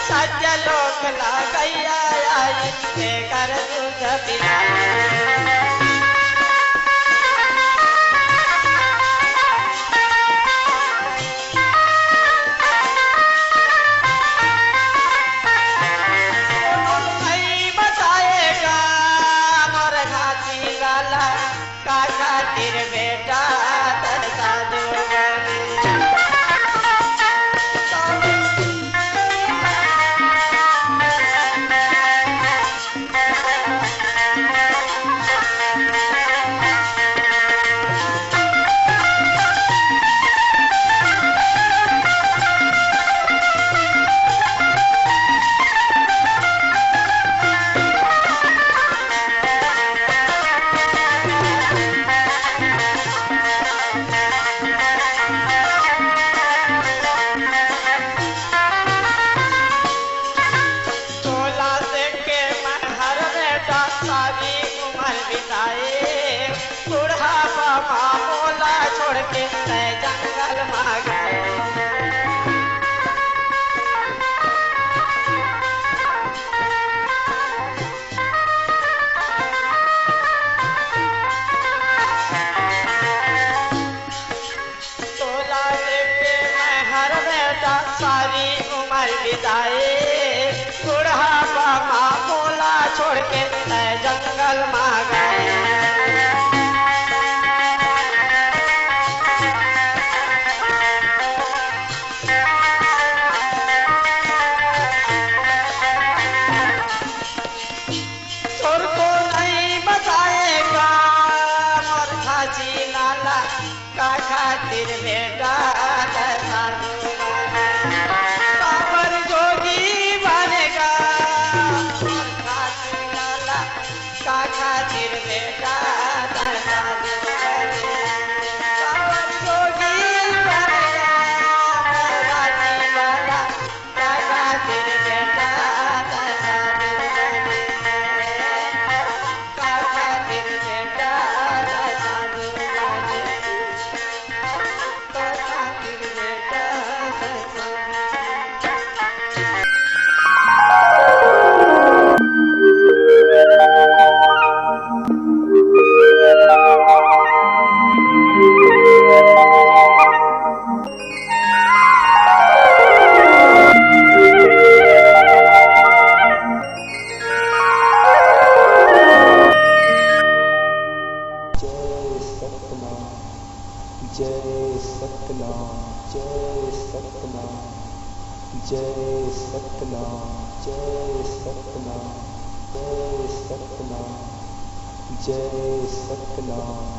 सत्य लोक ला गैया आई, तेकर दूध पिलाए। कोनो नइ बताएगा मोर घासी लाला, का खातिर बेटा तैं साधु बने। तोला देख के मैं हर बेटा सारी उमर बिताए, बुढ़ापा मा मोला छोड़ के तैं जंगल मा गए। तोला लेके मैं हर बेटा सारी उमर बिताए, बुढ़ापा मा मोला छोड़ के तैं जंगल मा गए। जय सतनाम, जय सतनाम, जय सतनाम, जय सतनाम, जय सतनाम, जय सतनाम, जय सतनाम।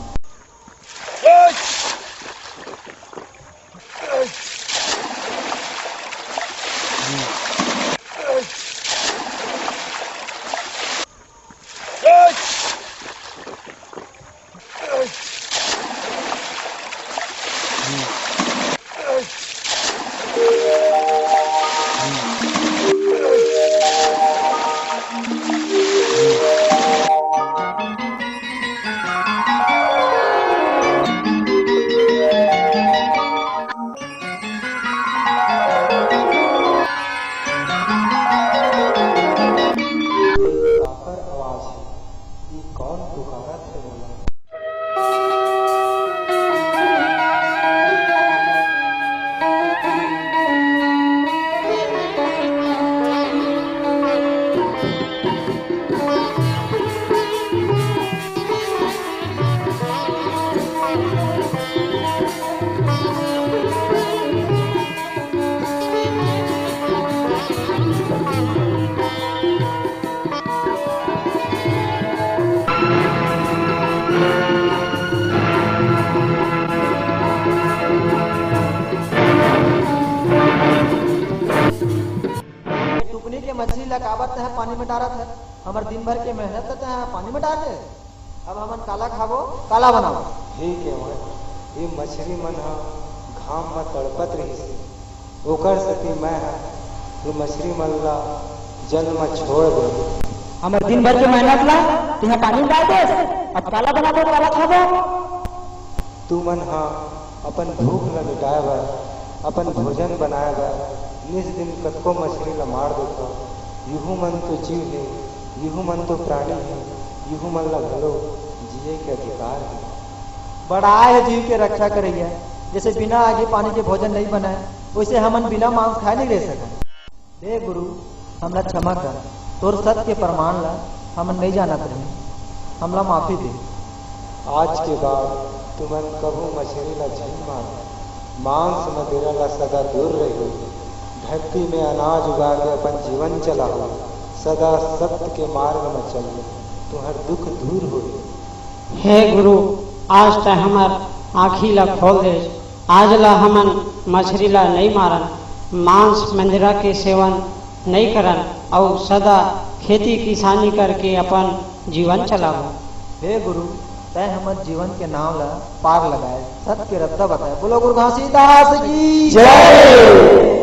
काकर आवाज हे? ई कौन पुकारत हे मोला? टुकनी के मछली ला काबर तैं पानी में डारत है? हमर दिन भर के मेहनत ला तैं पानी में डार दे। अब हमन काला खाबो, काला बनाबो? हे केवट, ये मछरी मन ह घाम म तड़पत रहिस हे, ओकर सेती मैं ह ये मछरी मन ला जल म छोड़ दे। हमर दिन भर के मेहनत ला तैं पानी में डार देस, अब काला बनाबो, काला खाबो? तुमन ह अपन भूख ल मिटाए बर, अपन भोजन बनाए बर निस दिन कतको मछरी ल मार देथव। यहू मन तो जीव हे, यहू मन तो प्राणी हे, यहू मन ल घलो जिए के अधिकार हे। बड़ाए हे जीव के रक्षा करइया, जैसे बिना आगी पानी के भोजन नइ बनय, वैसे हमन बिना मांस खाए नइ रह सकन। हे गुरु, हमला क्षमा कर, तोर सत के प्रमाण ला हमन नइ जानत रहेन, हमला माफी दे। आज के बाद तुमन कभू मछरी ला झिन मार, मांस मदिरा ला सदा दूर रहू, धरती में अनाज उगा के अपन जीवन चलाहू, सदा सत्य के मार्ग में चलहू, तुम्हर दुख दूर होही। हे गुरु, आज तैं हमर आँखी ला खोल दे, आज ला हमन मछरी ला नइ मारन, मांस मंदिरा के सेवन नइ करन अउ सदा खेती किसानी करके अपन जीवन चलाबो। हे गुरु, तैं हमर जीवन के नाव ला पार लगाए, सत के रद्दा बताए। बोलो गुरु घासीदास की जय।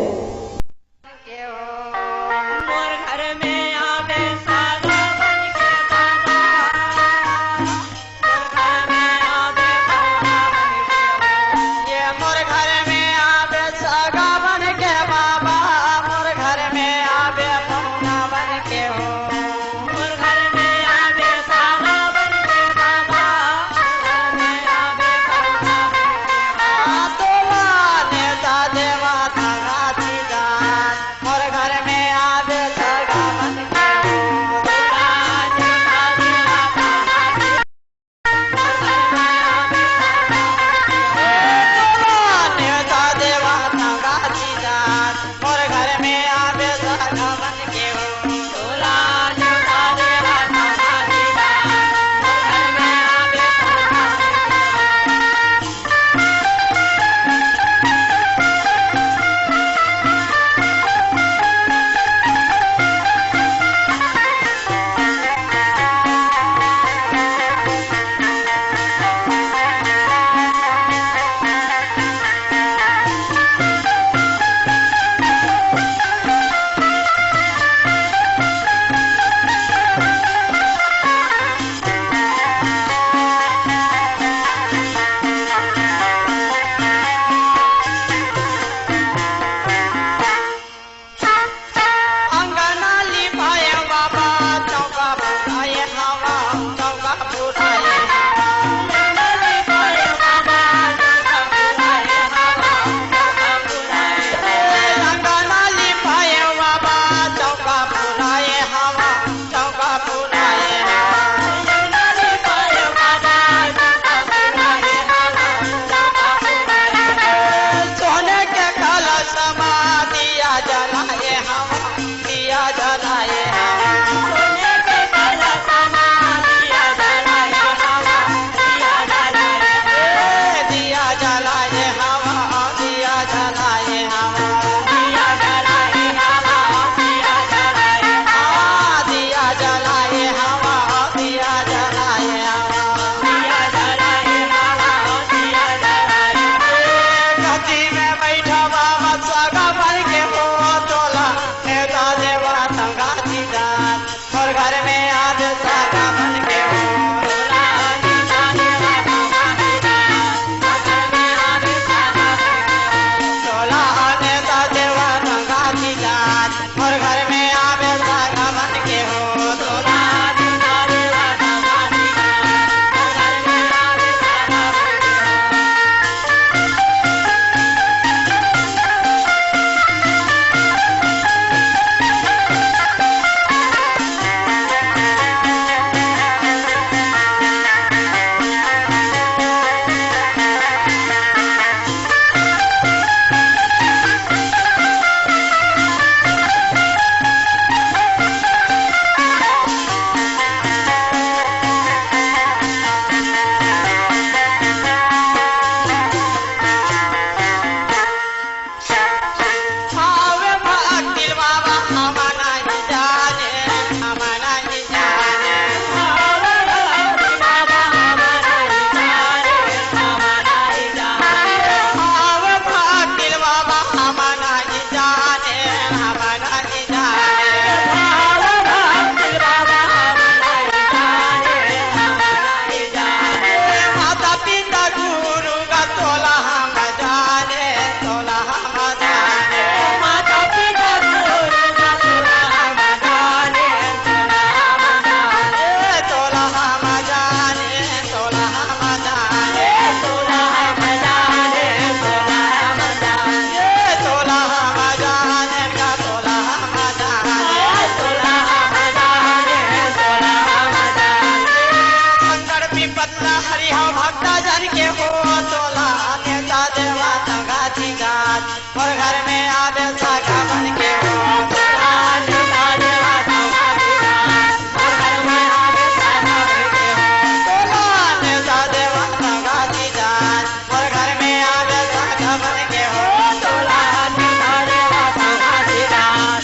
हरि हो भक्ता जन के हो, तोला नेता देवा तंगा दीदार। मोर घर में आबे सागा बन के हो, तोला नेता देवा तंगा दीदार। मोर घर में आबे सागा बन के हो, तोला नेता देवा तंगा दीदार। मोर घर में आबे सागा बन के हो, तोला नेता देवा तंगा दीदार।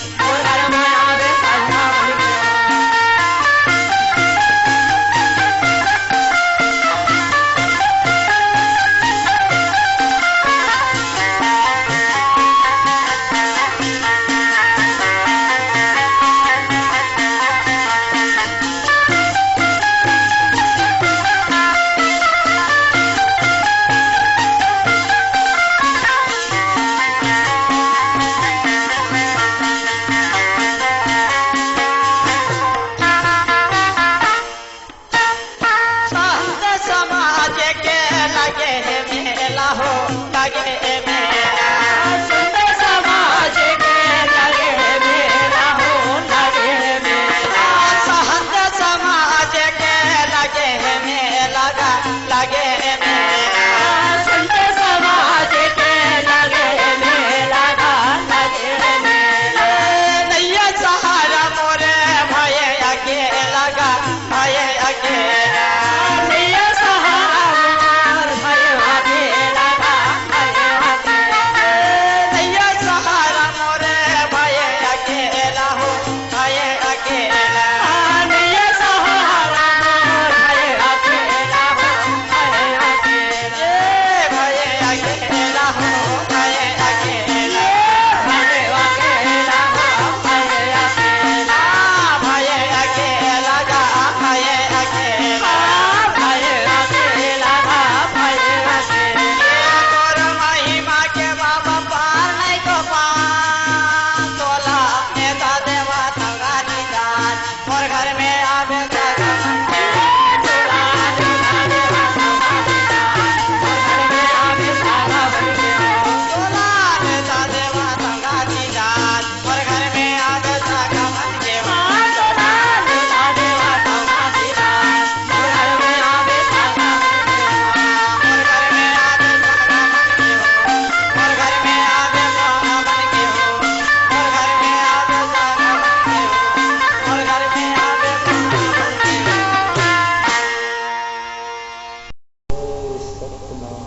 संत समाज के लगे हे मेला हो, लगे हे मेला। संत समाज के लगे हे मेला हो, लगे हे मेला। संत समाज के लगे हे मेला गा, लगे हे मेला। संत समाज के लगे हे मेला गा, लगे हे मेला। नैया सहारा मोरे भये अकेला गा, भये अकेला। नैया सहारा मोर भये अकेला, भये अकेला। नैया सहारा मोर भये अकेला हो, भये अकेला। नैया सहारा मोर भये अकेला हो, भये अकेला। ए भये अकेला हो, भये अकेला। भये अकेला हो, भये अकेला। भये अकेला गा, भये अकेला। भये अकेला गा, भये अकेला। तोर महिमा के बाबा पार नहीं तो पार। तोला नेता देवा तंगा दीदार। मोर घर में आबे सागा बन के हो, तोला नेता देवा तंगा दीदार। मोर घर में आबे सागा बन के हो, तोला नेता देवा तंगा दीदार। मोर घर में आबे सागा बन के हो, तोला नेता देवा तंगा दीदार। मोर घर में आबे सागा बन के हो, मोर घर में आबे सागा बन के हो, मोर घर में आबे सागा बन के हो, मोर घर में आबे सागा बन के हो, मोर घर में आबे सागा बन के हो। जय सतनाम,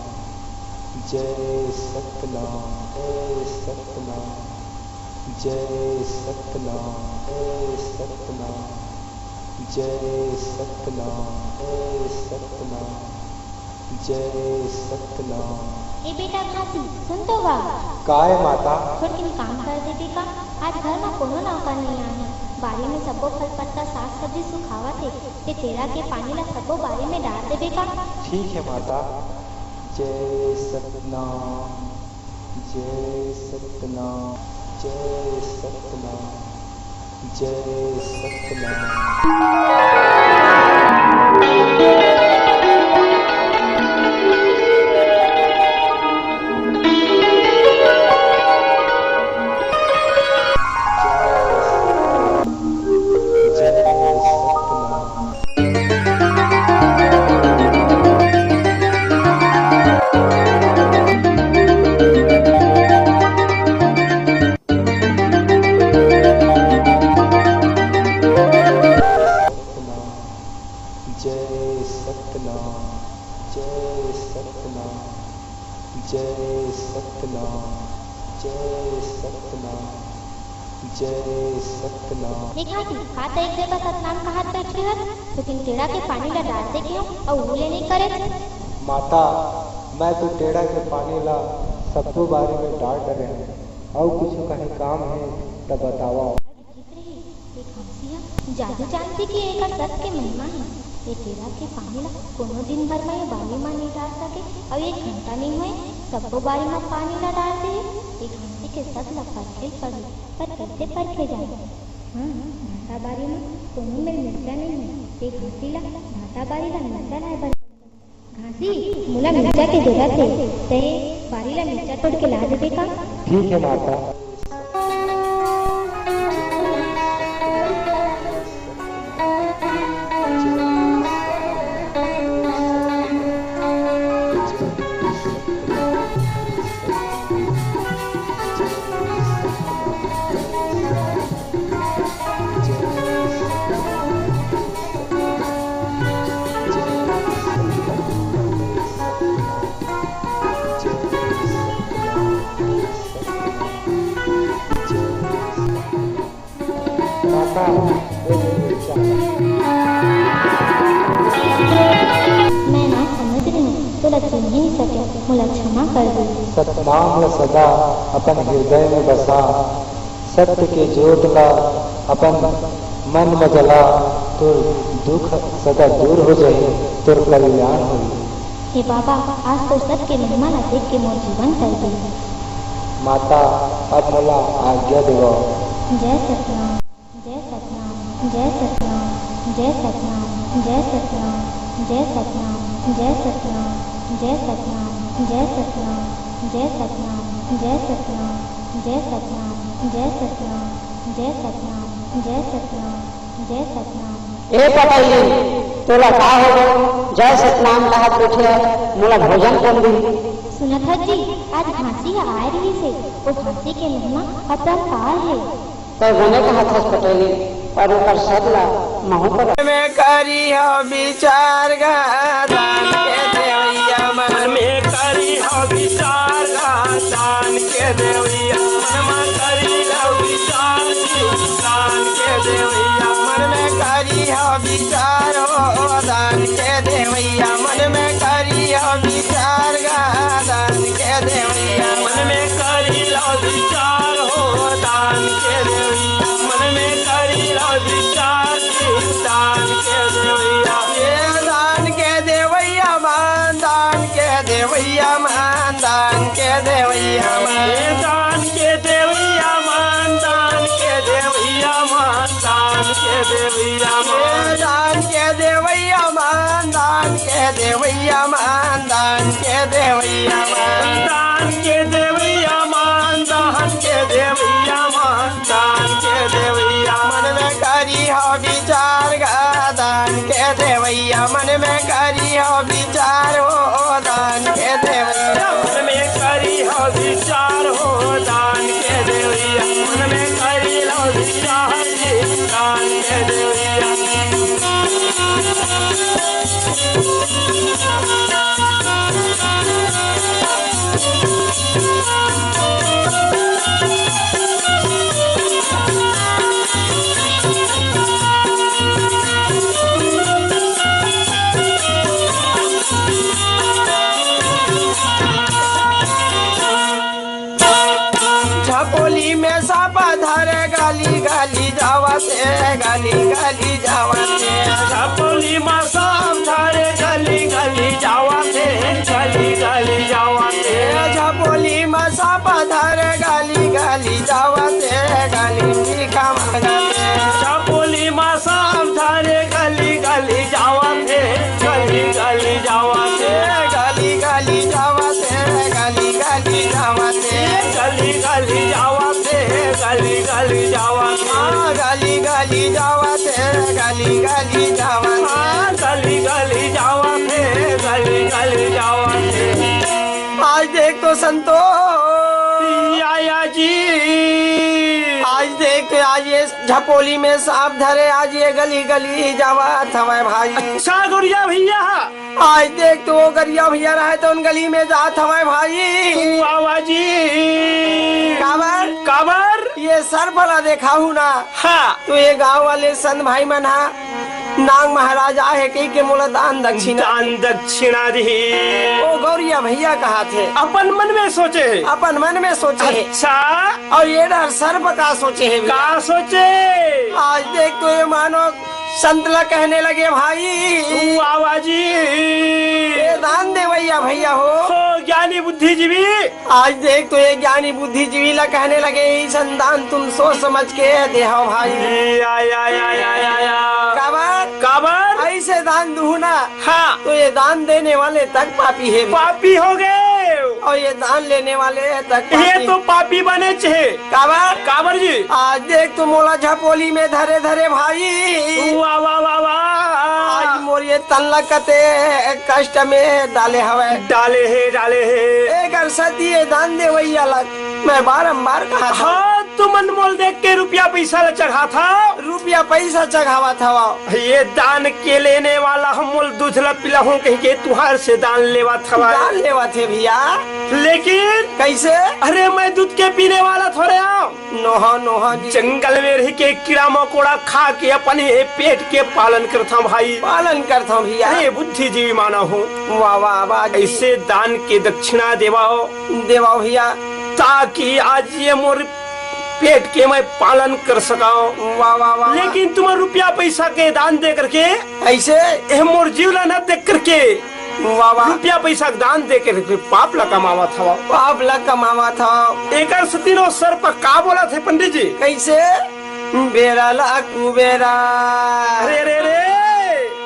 जय सतनाम, जय सतनाम, जय सतनाम, जय सतनाम, जय सतनाम, जय सतनाम, जय सतनाम। ए बेटा घासी, सुन तो गा। काय माता? थोड़किन काम कर देबे का? आज घर म कोनो नौकर नइ आए हे। बारी में सब्बो फल पत्ता, साग सब्जी सुखावत हे। ते टेड़ा के पानी ला सब्बो बारी में डार देबे का? ठीक हे माता। जय सतनाम, जय सतनाम, जय सतनाम, जय सतनाम। जय सतनाम, जय सतनाम, जय सतनाम, जय सतनाम, जय सतनाम। ए घासी, का त एक जगह सतनाम कहत बइठे हस? लेकिन टेड़ा के पानी ला डार दे के हूँ, अउ वो ले नइ करे। माता, मैं तो टेड़ा के पानी ला सब्बो बारी में डार डरे हूँ, अउ कुछु कहीं काम हे त बतावा। ए घासी ह जादू जानथे कि एकर सत के महिमा हे। ए टेड़ा के पानी ला कोनो दिन भर म ए बारी म नइ डार सके, अउ एक घंटा नइ होय, सब्बो बारी म पानी ला डार दे। ए घासी के सत ला परखे ल पड़ही, पर कइसे परखे जाए? हाँ, भाटा बारी म कोनो मेर मिरचा नइ हे, ए घासी ला भाटा बारी ला मिरचा लाए बर। घासी, मोला मिरचा के जरूरत हे, तैं बारी ला मिरचा तोड़ के ला देबे का? ठीक हे माता। मैं ना समझ रही हूँ, तोला चिन्ह ही नहीं सके, मोला क्षमा कर दे। सतनाम ल सदा अपन हृदय में बसा, सत्य के जोत ला अपन मन में जला, तोर दुख सदा दूर हो जाही, तोर कल्याण होही। हे बाबा, आज तोर सत के महिमा ला देख के मोर जीवन तर गे। माता, अब मोला आज्ञा देवव। जय सतनाम, जय सतनाम, जय सतनाम, जय सतनाम, जय सतनाम, जय सतनाम, जय सतनाम, जय सतनाम, जय सतनाम, जय सतनाम, जय सतनाम, जय सतनाम, जय सतनाम, जय सतनाम, जय सतनाम। ए पटैली, तोला का हो गे? जय सतनाम कहत बइठे हस, मोला भोजन कोन दिही? सुनत हस जी, आज घासी ह आय रिहिस हे, ओ घासी के महिमा अपरंपार हे। तैं बने कहत हस पटैली, पर ओकर सत ला महूँ कर। में करिहौं बिचार गा दान के देवइया मन में करिहौं बिचार गा दान के देवइया मन में करिहौं बिचार दान के देवइया मन में करिहौं बिचार हो दान के देवइया मन में करिहौं बिचार गा दान के देवइया मन में करिहौं बिचार हो दान के देवइया मन में करिहौं बिचार दान के देवइया। हे दान के देवइया मन, दान के देवइया मन, दान के देवइया मन। हे दान के देवइया मन, दान के देवइया मन, दान के देवइया मन। हे दान के देवइया मन, दान के देवइया मन, दान के देवइया मन। दान के देवइया मन, दान के देवइया मन, दान के देवइया मन में करिहौं बिचार गा दान के देवइया मन में करिहौं बिचार हो दान के देवइया मन में करिहौं बिचार हो दान के देवइया मन में करिहौं बिचार जी दान के देवइया। झपोली में साँप धरे, गली गली जावत हे, गली गली जावत हे। झपोली में साँप धरे, गली गली जावत हे, गली गली जावत हे। झपोली में साँप धरे, गली गली जावत हे, गली भीख मांगत हे। झपोली में साँप धरे, गली गली जावत हे, गली गली जावत हे। गली गली जावत हे, गली गली जावत हे। गली गली जावत हे, गली गली जावत हे। हाँ, गली गली जावत हे, गली गली जावत हे। हाँ, गली गली जावत हे, गली गली जावत हे। आज देख तो संतो। या, या जी। आज देख तो, आज ये झपोली में साँप धरे, आज ये गली गली जावत हवय भाई। अच्छा गौरिया भैया। आज देख तो वो गरिया भैया रहय त उन गली में जात हवय भाई। वाह, वाह जी। काबर? काबर? ये सर्प ला देखाहू ना। हाँ। तो ये गांव वाले संत भाई मन हा नांग महाराज आहे कहिके मोला दान दक्षिणा। दान दक्षिणा दिही। ओ गौरिया भैया कहाथे। अपन मन में सोचे हे। अपन मन में सोचे हे। अच्छा। अउ ये डहर सर्प का सोचे हे भैया? का सोचे? आज देख तो ये मानो संत ला कहने लगे, भाई। वाह, वाह जी। ये दान देवइया भैया हो। हो, ज्ञानी बुद्धिजीवी। आज देख तो ये ज्ञानी बुद्धिजीवी ला कहने लगे, "अइसन दान तुम सोच समझ के देहव भाई।" या, या, या। काबर? काबर? अइसे दान दुहू ना। हाँ। तो ये दान देने वाले तक पापी हे। पापी हो गे। अउ ये दान लेने वाले तक ये पापी। तो पापी बनेच हे। काबर? काबर जी? आज देख तो मोला झपोली में धरे धरे भाई। वाह, वाह, वाह, वाह। आज मोला ये तन ला कते कष्ट में डाले हवय। डाले हे, डाले हे। एकर सेती ये दान देवइया ला मैं बारंबार कहा था। हाँ, तुमन मोल देख के रुपया पइसा ला चघाथव। रुपया पइसा चघावत हवव। ये दान के लेने वाला हम मोल दूध ला पिलाहूं कहिके तुंहर से दान लेवत हवय। दान लेवत हे भइया। लेकिन कइसे? अरे, मैं दूध के पीने वाला थोड़े हंव। नोहा, नोहा जी। जंगल में रहिके कीड़ा मकोड़ा खा के अपन ये पेट के पालन करथंव भाई। पालन करथंव भइया। अरे बुद्धिजीवी मानव हो। वाह, वाह, वाह जी। अइसे दान के दक्षिणा देवव। देवव भइया। ताकि आज ये मोर पेट के मैं पालन कर सकंव। वाह, वाह, वाह, वाह। लेकिन तुमन रुपया पइसा के दान दे करके अइसे? ये मोर जीव ला न देख करके वाह, वाह। रुपया पइसा के दान दे के पाप ला कमावत हवव। पाप ला कमावत हवव। एकर सेती ओ सर्प का बोलत हे पंडित जी? कइसे? बेरा ला कुबेरा। अरे, अरे, अरे।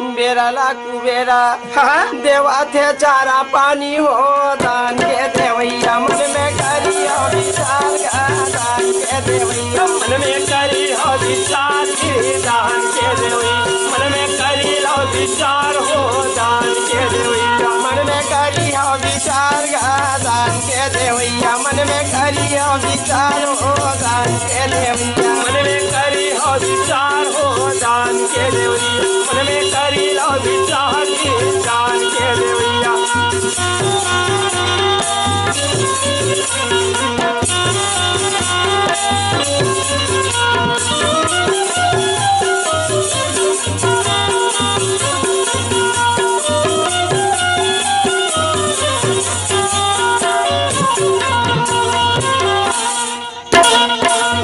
बेरा ला कुबेरा। हाँ। देवत हे चारा पानी हो, दान के देवइया मन में करिहव विचार गा, दान के देवइया। मन में करिहव विचार गा, दान के देवइया। मन में करिहव विचार हो, दान के देवइया। मन में करिहव विचार गा, दान के देवइया। मन में करिहव विचार हो, दान के देवइया। मन में करिहव विचार हो, दान के देवइया। मन में करिहव विचार गा, दान के देवइया।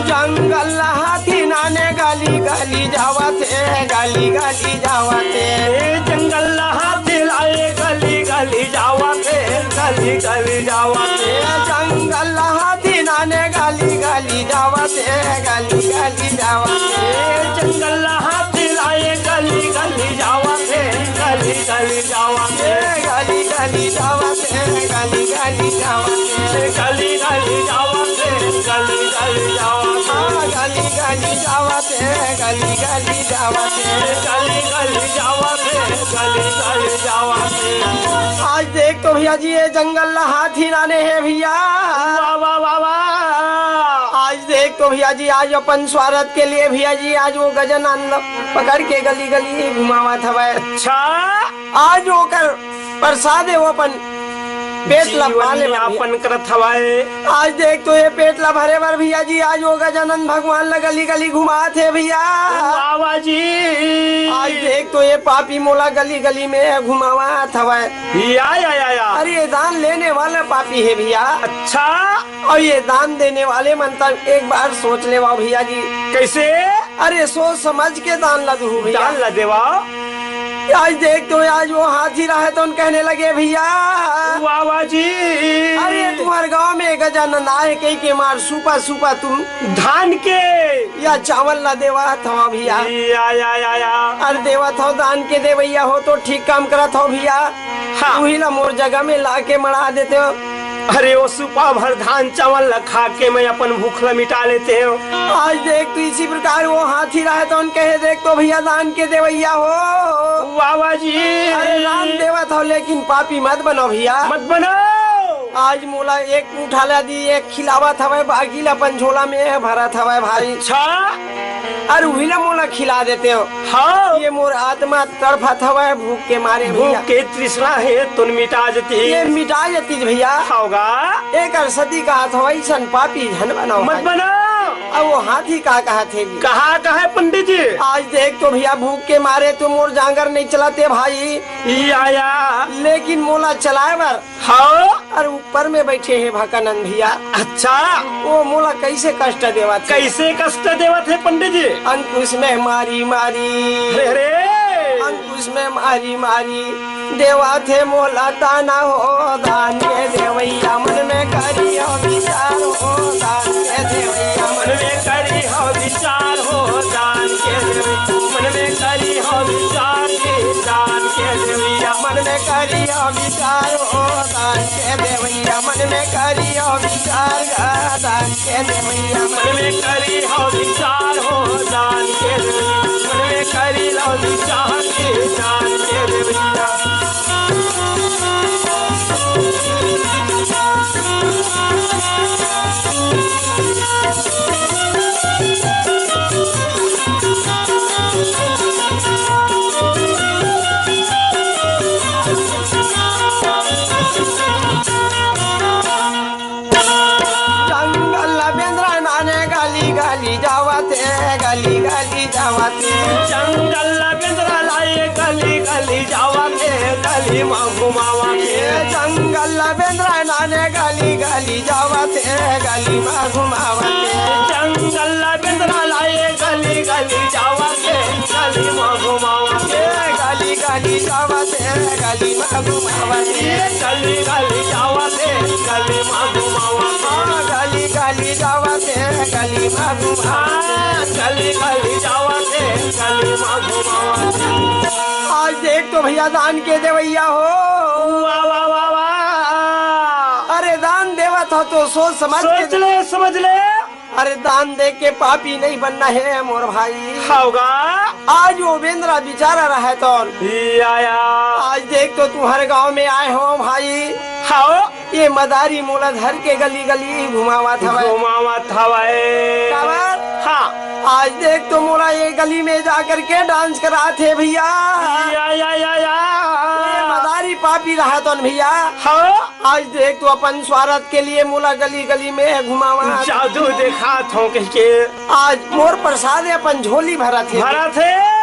जंगल हाथी नाने गली गली जावत हे, गली गली जावत हे। जंगल हाथी लाए गली गली जावत हे, गली गली जावत हे। जंगल हाथी नाने गली गली जावत हे, गली गली जावत हे। जंगल हाथी लाए गली गली जावत हे, गली गली जावत हे। गली गली जावत हे, गली गली जावत हे। गली गली जावत हे, गली गली जावत हे। हाँ, गली गली जावत हे, गली गली जावत हे। गली गली जावत हे, गली गली जावत हे। आज देख तो भइया जी, ये जंगल ला हाथी नाने हे भइया। वाह, वाह, वाह, वाह। आज देख तो भइया जी, आज अपन स्वार्थ के लिए भइया जी, आज ओ गजानन ला पकड़ के गली गली घुमावत हवय। अच्छा। आज ओकर प्रसाद हे, ओ अपन पेट ला जीवन पाले बर भइया। यापन करत हवय। आज देख तो ये पेट ला भरे बर भइया जी, आज ओ गजानन भगवान ला गली गली घुमात हे भइया। वाह, वाह जी। आज देख तो ये पापी मोला गली गली में घुमावत हवय। या, या, या, या। अरे, ये दान लेने वाला पापी हे भइया। अच्छा। अउ ये दान देने वाले मन तक एक बार सोच लेवा भइया जी। कइसे? अरे, सोच समझ के दान ला दुहू भइया। दान ला देवा। आज देख तो आज ओ हाथी रहय तउन कहने लगे भइया। वाह, वाह जी। अरे, तुम्हर गांव में गजानन आए कहिके मार सुपा सुपा तुम धान के या चावल ला देवत हव भइया। या, या, या, या। अरे देवत हव, दान के देवइया हो तो ठीक काम करत हव भइया। हाँ। उही ला मोर जगह में लाके मड़ा देते हो। अरे ओ सुपा भर धान चावल ला खा के मैं अपन भूख ला मिटा लेते हो। आज देख तो इसी प्रकार ओ हाथी रहय तउन कहे, देख तो भइया दान के देवइया हो। वाह, वाह जी। अरे दान देवत हव लेकिन पापी मत बनो भइया। मत बनो। आज मोला एक मुठा ला दी, एक खिलावत हवय, बाकी ला अपन झोला में भरत हवय भाई। अच्छा। अरे उही ला मोला खिला देते हो। हाँ। ये मोर आत्मा तड़फत हवय भूख के मारे भूख भइया। के तृष्णा हे तउन मिटा जतिस। ये मिटा जतिस भइया। हव गा। एकर सेती कहत हवय अइसन पापी झन बनाओ मत भाई। बनाओ। अब ओ हाथी का कहत हे जी? कहा, कहा पंडित जी? आज देख तो भइया भूख के मारे तो मोर जांगर नइ चलत हे भाई। या, या। लेकिन मोला चलाए बर हाँ। अरे ऊपर में बइठे हे भकानंद भइया। अच्छा। ओ मोला कइसे कष्ट देवत हे? कइसे कष्ट देवत हे पंडित जी? अंकुश में मारी मारी। अरे, अरे। अंकुश में मारी मारी। देवत हे मोला ताना हो दान के देवइया मन में करिहव विचार हो दान के देवइया मन में करिहव विचार हो दान के देवइया मन में करिहव विचार के दान के देवइया मन में करिहव विचार हो दान के देवइया मन में करिहव विचार गा दान के देवइया मन में करिहव विचार हो दान के देवइया मन में करिहव विचार के दान के गली मा घुमावत हे। जंगल ला बेंदरा नाने गली गली जावत हे, गली मा घुमावत हे। जंगल ला बेंदरा लाए गली गली जावत हे, गली मा घुमावत हे। गली गली जावत हे, गली मा घुमावत हे। गली गली जावत हे, गली मा घुमावत हे। हाँ, गली गली जावत हे, गली मा घुमावत हे। हाँ, गली गली जावत हे, गली मा घुमावत हे। आज देख तो भैया दान के देवैया हो। वाह, वाह, वाह, वाह। अरे दान देवत हो तो सोच समझ के सोच ले, समझ ले। अरे दान दे के पापी नहीं बनना हे मोर भाई। होगा। आज वो बेंदरा बिचारा रहे तो या, या। आज देख तो तुम्हारे गांव में आए हो भाई। हाओ। ये मदारी मोला धर के गली गली घुमावत हवय। घुमावत हवय। काबर? हाँ। आज देख तो मोला ये गली में जा करके डांस करात हे भैया। या, या, या, या। ये मदारी पापी रहा तो न भैया। हाँ। आज देख तो अपन स्वार्थ के लिए मोला गली गली में घुमावत। जादू देखात हो कह के। आज मोर प्रसाद अपन झोली भरत हे। भरत हे।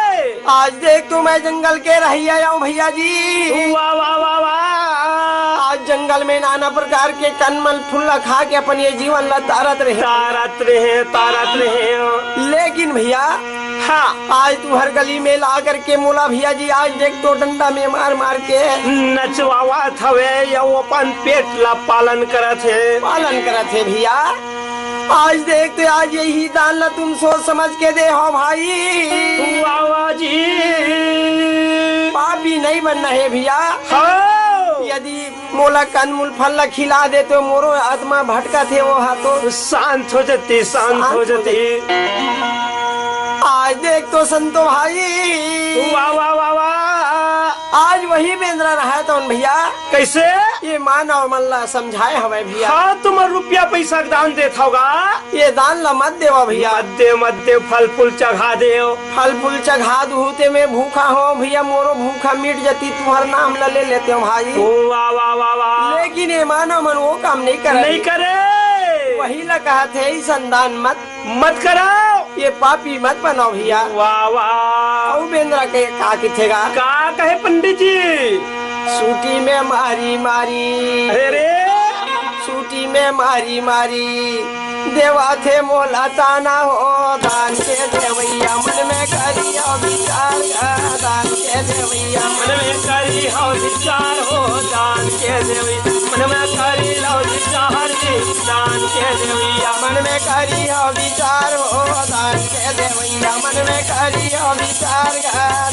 आज देख तो मैं जंगल के रहिया आऊं भैया जी। वाह, वाह, वाह, वाह। आज जंगल में नाना प्रकार के कंदमूल फूल खा के अपन ये जीवन ला तारत रहे। तारत रहे, तारत रहे। लेकिन भैया, हाँ। आज तुहर गली में ला करके मोला भैया जी आज देख तो डंडा में मार मार के नचवावत हवे या वो अपन पेट ला पालन करत हे। पालन करत हे भैया। आज देख तो आज यही दान ला तुम सोच समझ के दे हो भाई। वाह, वाह जी। पापी नहीं बनना हे भैया। हाँ। यदि मोला कंदमूल फल ला खिला दे तो मोरो आत्मा भटकत हे वो हा तो। शांत हो जती, शांत शांत हो हो जती। आज देख तो संतो भाई। वाह, वाह, वाह, वाह। आज वही बेंदरा रहा तो भैया। कैसे? ये मानव मन ला समझाए हवय भैया। हाँ, तुम रुपया पैसा के दान देत होगा। ये दान ला मत देवा भैया। मत दे, मत दे, फल फूल चढ़ा दे। फल फूल चघा दूहूं ते मैं भूखा हो भैया, मोरो भूखा मिट जती, तुम्हर नाम ला ले लेते हो भाई। ओ वाह, वाह, वाह, वाह। लेकिन ये मानव मन वो काम नहीं करे। नहीं करे। वही ला कहत हे, "ऐसन दान मत, मत कराओ। ये पापी मत बनाओ भैया।" वाह, वाह। अउ बेंदरा के का किथेगा? का कहे पंडित जी? सूटी में मारी मारी। अरे रे। सूटी में मारी मारी। देवा थे मोला ताना हो, दान के देवैया, मन में करी हो विचार, दान के देवैया, मन में करी हो विचार हो, दान के देवैया, मन में करी हो विचार जी, दान के देवैया, मन में करी हो विचार हो, दान के देवैया, मन में करी हो विचार,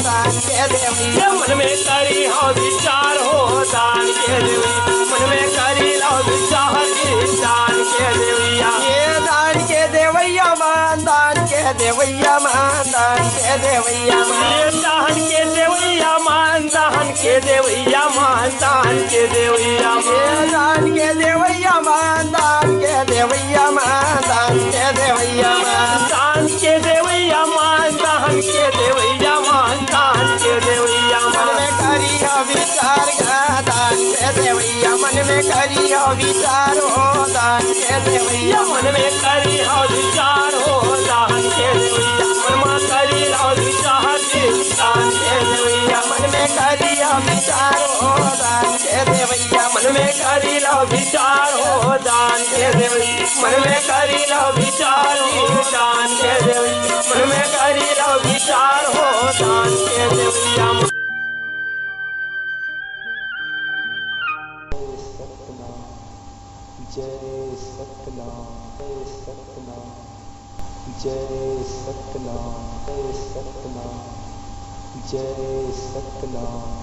दान के देवैया, मन में करी हो विचार हो, दान के देवैया, मन में करी लो विचार जी, दान के देवैया। ये दान के देवैया मान, दान के देवैया मान, दान के देवैया मान। ये दान के देवैया मान, दान के देवैया मान, दान के देवैया मान। ये दान के देवैया मान, दान के देवैया मान, दान के देवैया मान। दान के देवैया मान, दान के देवैया मान, दान के देवैया मान। मन में करी हो विचार गा, दान के देवैया। मन में करी हो विचार हो, दान के देवैया। मन में करी हो विचार हो, दान के देवैया। मन में करी हो विचार जी, दान के देवैया। मन में करी हो विचार हो, दान के देवैया। मन में करी लो विचार हो, दान के देवैया। मन में करी लो विचार हो, दान के देवैया। मन में करी लो विचार हो, दान के देवैया। जय सतनाम, जय सतनाम, जय सतनाम, जय सतनाम, जय सतनाम, जय सतनाम।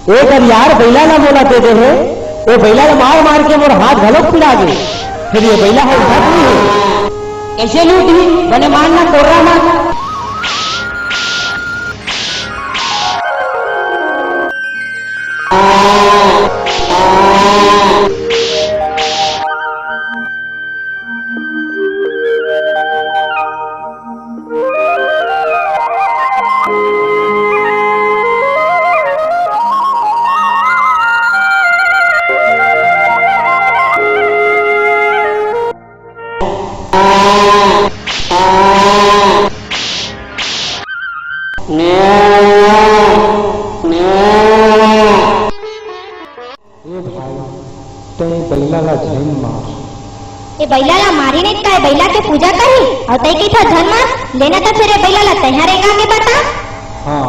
ए गरियार बइला ला मोला दे दे हे। ओ बइला ला मार मार के मोर हाथ घलोक पिरा गे। फेर ये बइला ह उठत नइ हे। कइसे लूटही? बने मार ना, कोर्रा मार। ए भाई, तैं बइला ला झन मार। ए बइला ला मारी नहीं, त ए बइला के पूजा करही, अउ तैं कहिथस झन मार। लेना त फेर ए बइला ला तैंहा रेंगा के बता। हाँ,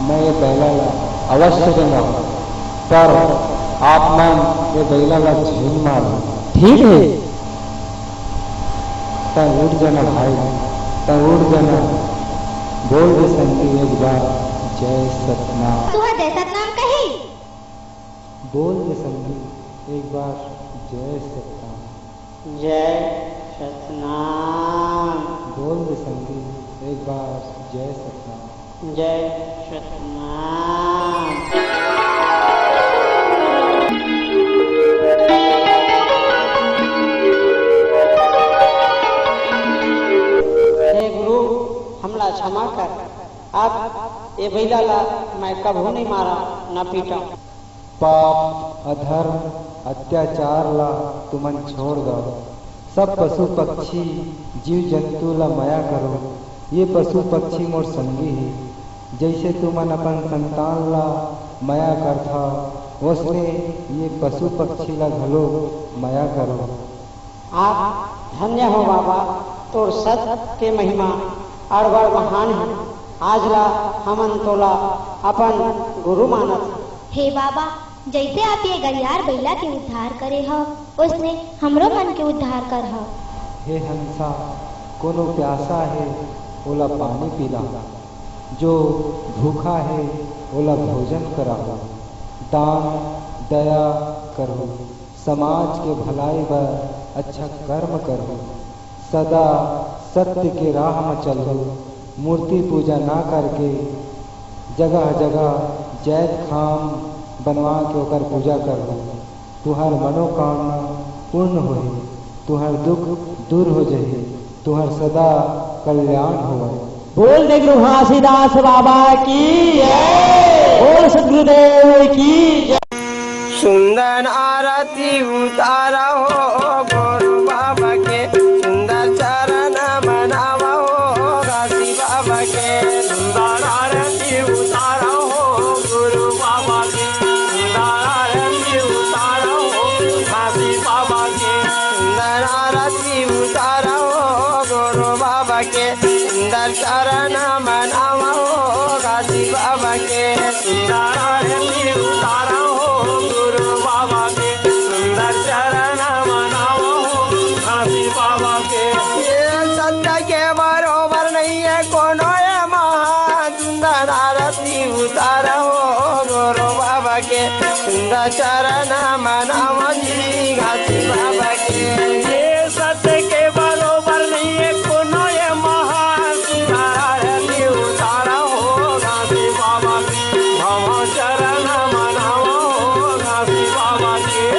मैं ए बइला ला अवश्य रेंगाहूँ, पर आप मन ए बइला ला झन मार। ठीक हे। तैं उठ जाना भाई, तैं उठ जाना। बोल दे संगी एक बार जय सतनाम। तुहा जय सतनाम कही। बोल दे संगी एक बार जय सतनाम। जय सतनाम। बोल दे संगी एक बार जय सतनाम। जय सतनाम। हे गुरु, हमला क्षमा कर। अब ए बइला ला मैं कभू नहीं मारा, न पीटा। पाप, अधर्म, अत्याचार ला तुमन छोड़ दव। सब पशु पक्षी, जीव जंतु ला मया करो। ये पशु पक्षी मोर संगी हे। जइसे तुमन अपन संतान ला मया करथव, ओसने ये पशु पक्षी ला घलो मया करो। आप धन्य हो बाबा, तोर सत के महिमा अड़बड़ महान हे। आज ला हमन तोला अपन गुरु मानत हन। हे बाबा, जइसे आप ये गरियार बइला के उद्धार करे हव, ओसने हमरो मन के उद्धार करहव। हे हंसा, कोनो प्यासा हे, ओला पानी पिला, जो भूखा हे, ओला भोजन कराहू, दान दया करहू, समाज के भलाई बर अच्छा कर्म करहू, सदा सत्य के राह म चलहू, मूर्ति पूजा ना करके जगह जगह जैतखाम बनवा के ओकर पूजा करहू। तुहर मनोकामना पूर्ण होही, तुहर दुख दूर हो जाही, तुहर सदा कल्याण होवय। बोल दे गुरु घासीदास बाबा की जय। बोल सतगुरुदेव की जय। सुंदर आरती उतारा हो गुरु बाबा के, सुंदर चरण मनावा हो घासी बाबा के। सुंदर आरती उतारा हो गुरु बाबा के, सुंदर आरती उतारा हो घासी बाबा के। सुंदर आरती उतारा हो गुरु बाबा के, सुंदर चरण मनावा हो घासी बाबा के। सुंदर आरती उतारा हो गुरु बाबा के, सुंदर चरण मनावा हो घासी बाबा के। ये सत्य के बरोबर नहीं है कोनो ये महान। सुंदर आरती उतारा हो गुरु बाबा के, सुंदर चरण मनावा जी घासी बाबा के। ये सत्य के बरोबर नहीं है कोनो ये महान। सुंदर आरती उतारा हो घासी बाबा के, हम चरण मनावा हो घासी बाबा के।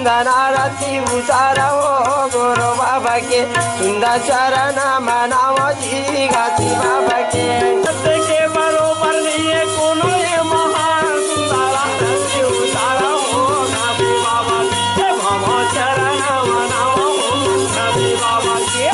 सुंदर आरती उतारा हो गुरु बाबा के, सुंदर चरण मनावा जी घासी बाबा के। सत्य के बरोबर नहीं है कोनो ये महान, सुंदर आरती उतारा हो घासी बाबा के, भव चरण मनावा हो घासी बाबा के।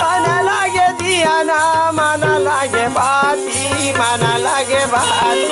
मन लागे दिया ना, मन लागे बाती, मन लागे बाती।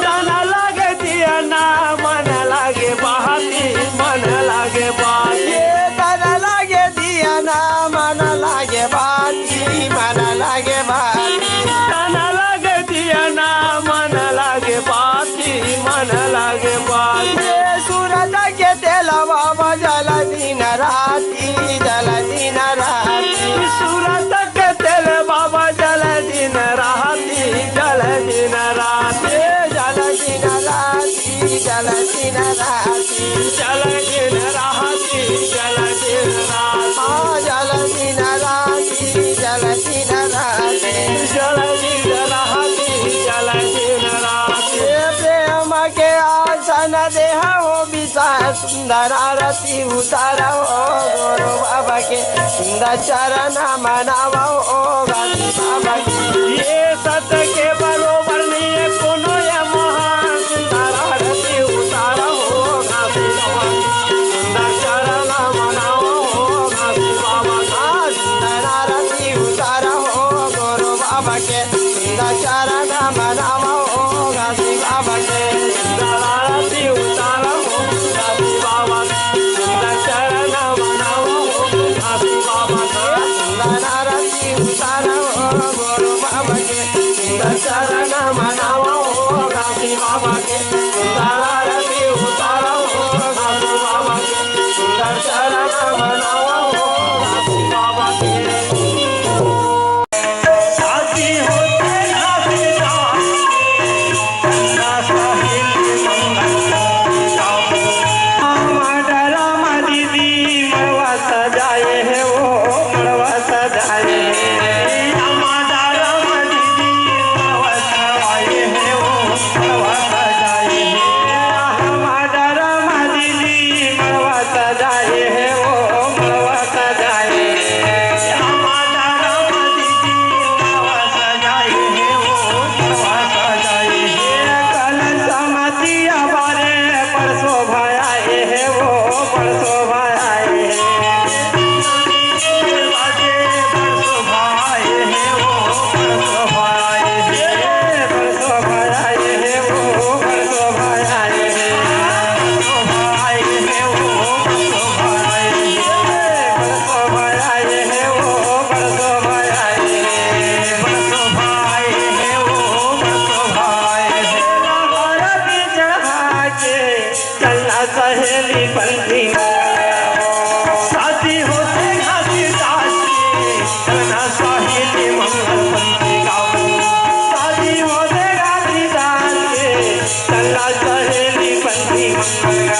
मन लागे दिया ना, मन लागे बाती, मन लागे बाती। ये मन लागे दिया ना, मन लागे बाती, मन लागे बाती। मन लागे दिया ना, मन लागे बाती, मन लागे बाती। ये सूरत के तेलवा बजल दिन राती, जल दिन राती। सूरत के तेल बाबा जल दिन राती, जल दिन राती, जल दिन राती, जल दिन राती, जल दिन राती, जल दिन राती। हाँ, जल दिन राती, जल दिन राती, जल दिन राती, जल दिन राती। प्रेम के आसन देहा हो विशाल सुंदर आरती उतारा हो गुरु बाबा के, सुंदर चरण मनावा हो घासी बाबा के। ये सत्य के बरोबर नहीं है कोनो ये महान, सुंदर आरती उतारा हो घासी बाबा के, सुंदर चरण मनावा हो घासी बाबा के। सुंदर आरती उतारा हो गुरु बाबा के, सुंदर चरण मनावा हो घासी बाबा के। सुंदर आरती उतारा हो घासी बाबा के। सुंदर चरण मनावा हो घासी बाबा के। सुंदर आरती उतारा हो गुरु बाबा के। सुंदर चरण मनावा हो घासी बाबा के। सुंदर आरती उतारा हो घासी बाबा के। सुंदर चरण मनावा हो घासी बाबा के। शादी होते ना बेटा, चंदा साहिल मंगल। रामा डरामा दीदी मड़वा सजाए है वो, मड़वा सजाए है। रामा डरामा दीदी मड़वा सजाए है वो, मड़वा सजाए है। रामा डरामा दीदी मड़वा सजाए है वो, मड़वा सजाए है। रामा डरामा दीदी मड़वा सजाए है वो, मड़वा सजाए है। कल समतिया बारे परसों भाया ए हे वो, परसों भाया ए हे। चलना सहेली पंथी मंगल। शादी होते घासीदास के, चलना सहेली मंगल पंथी गाओ। शादी होते घासीदास के, चलना सहेली पंथी मंगल।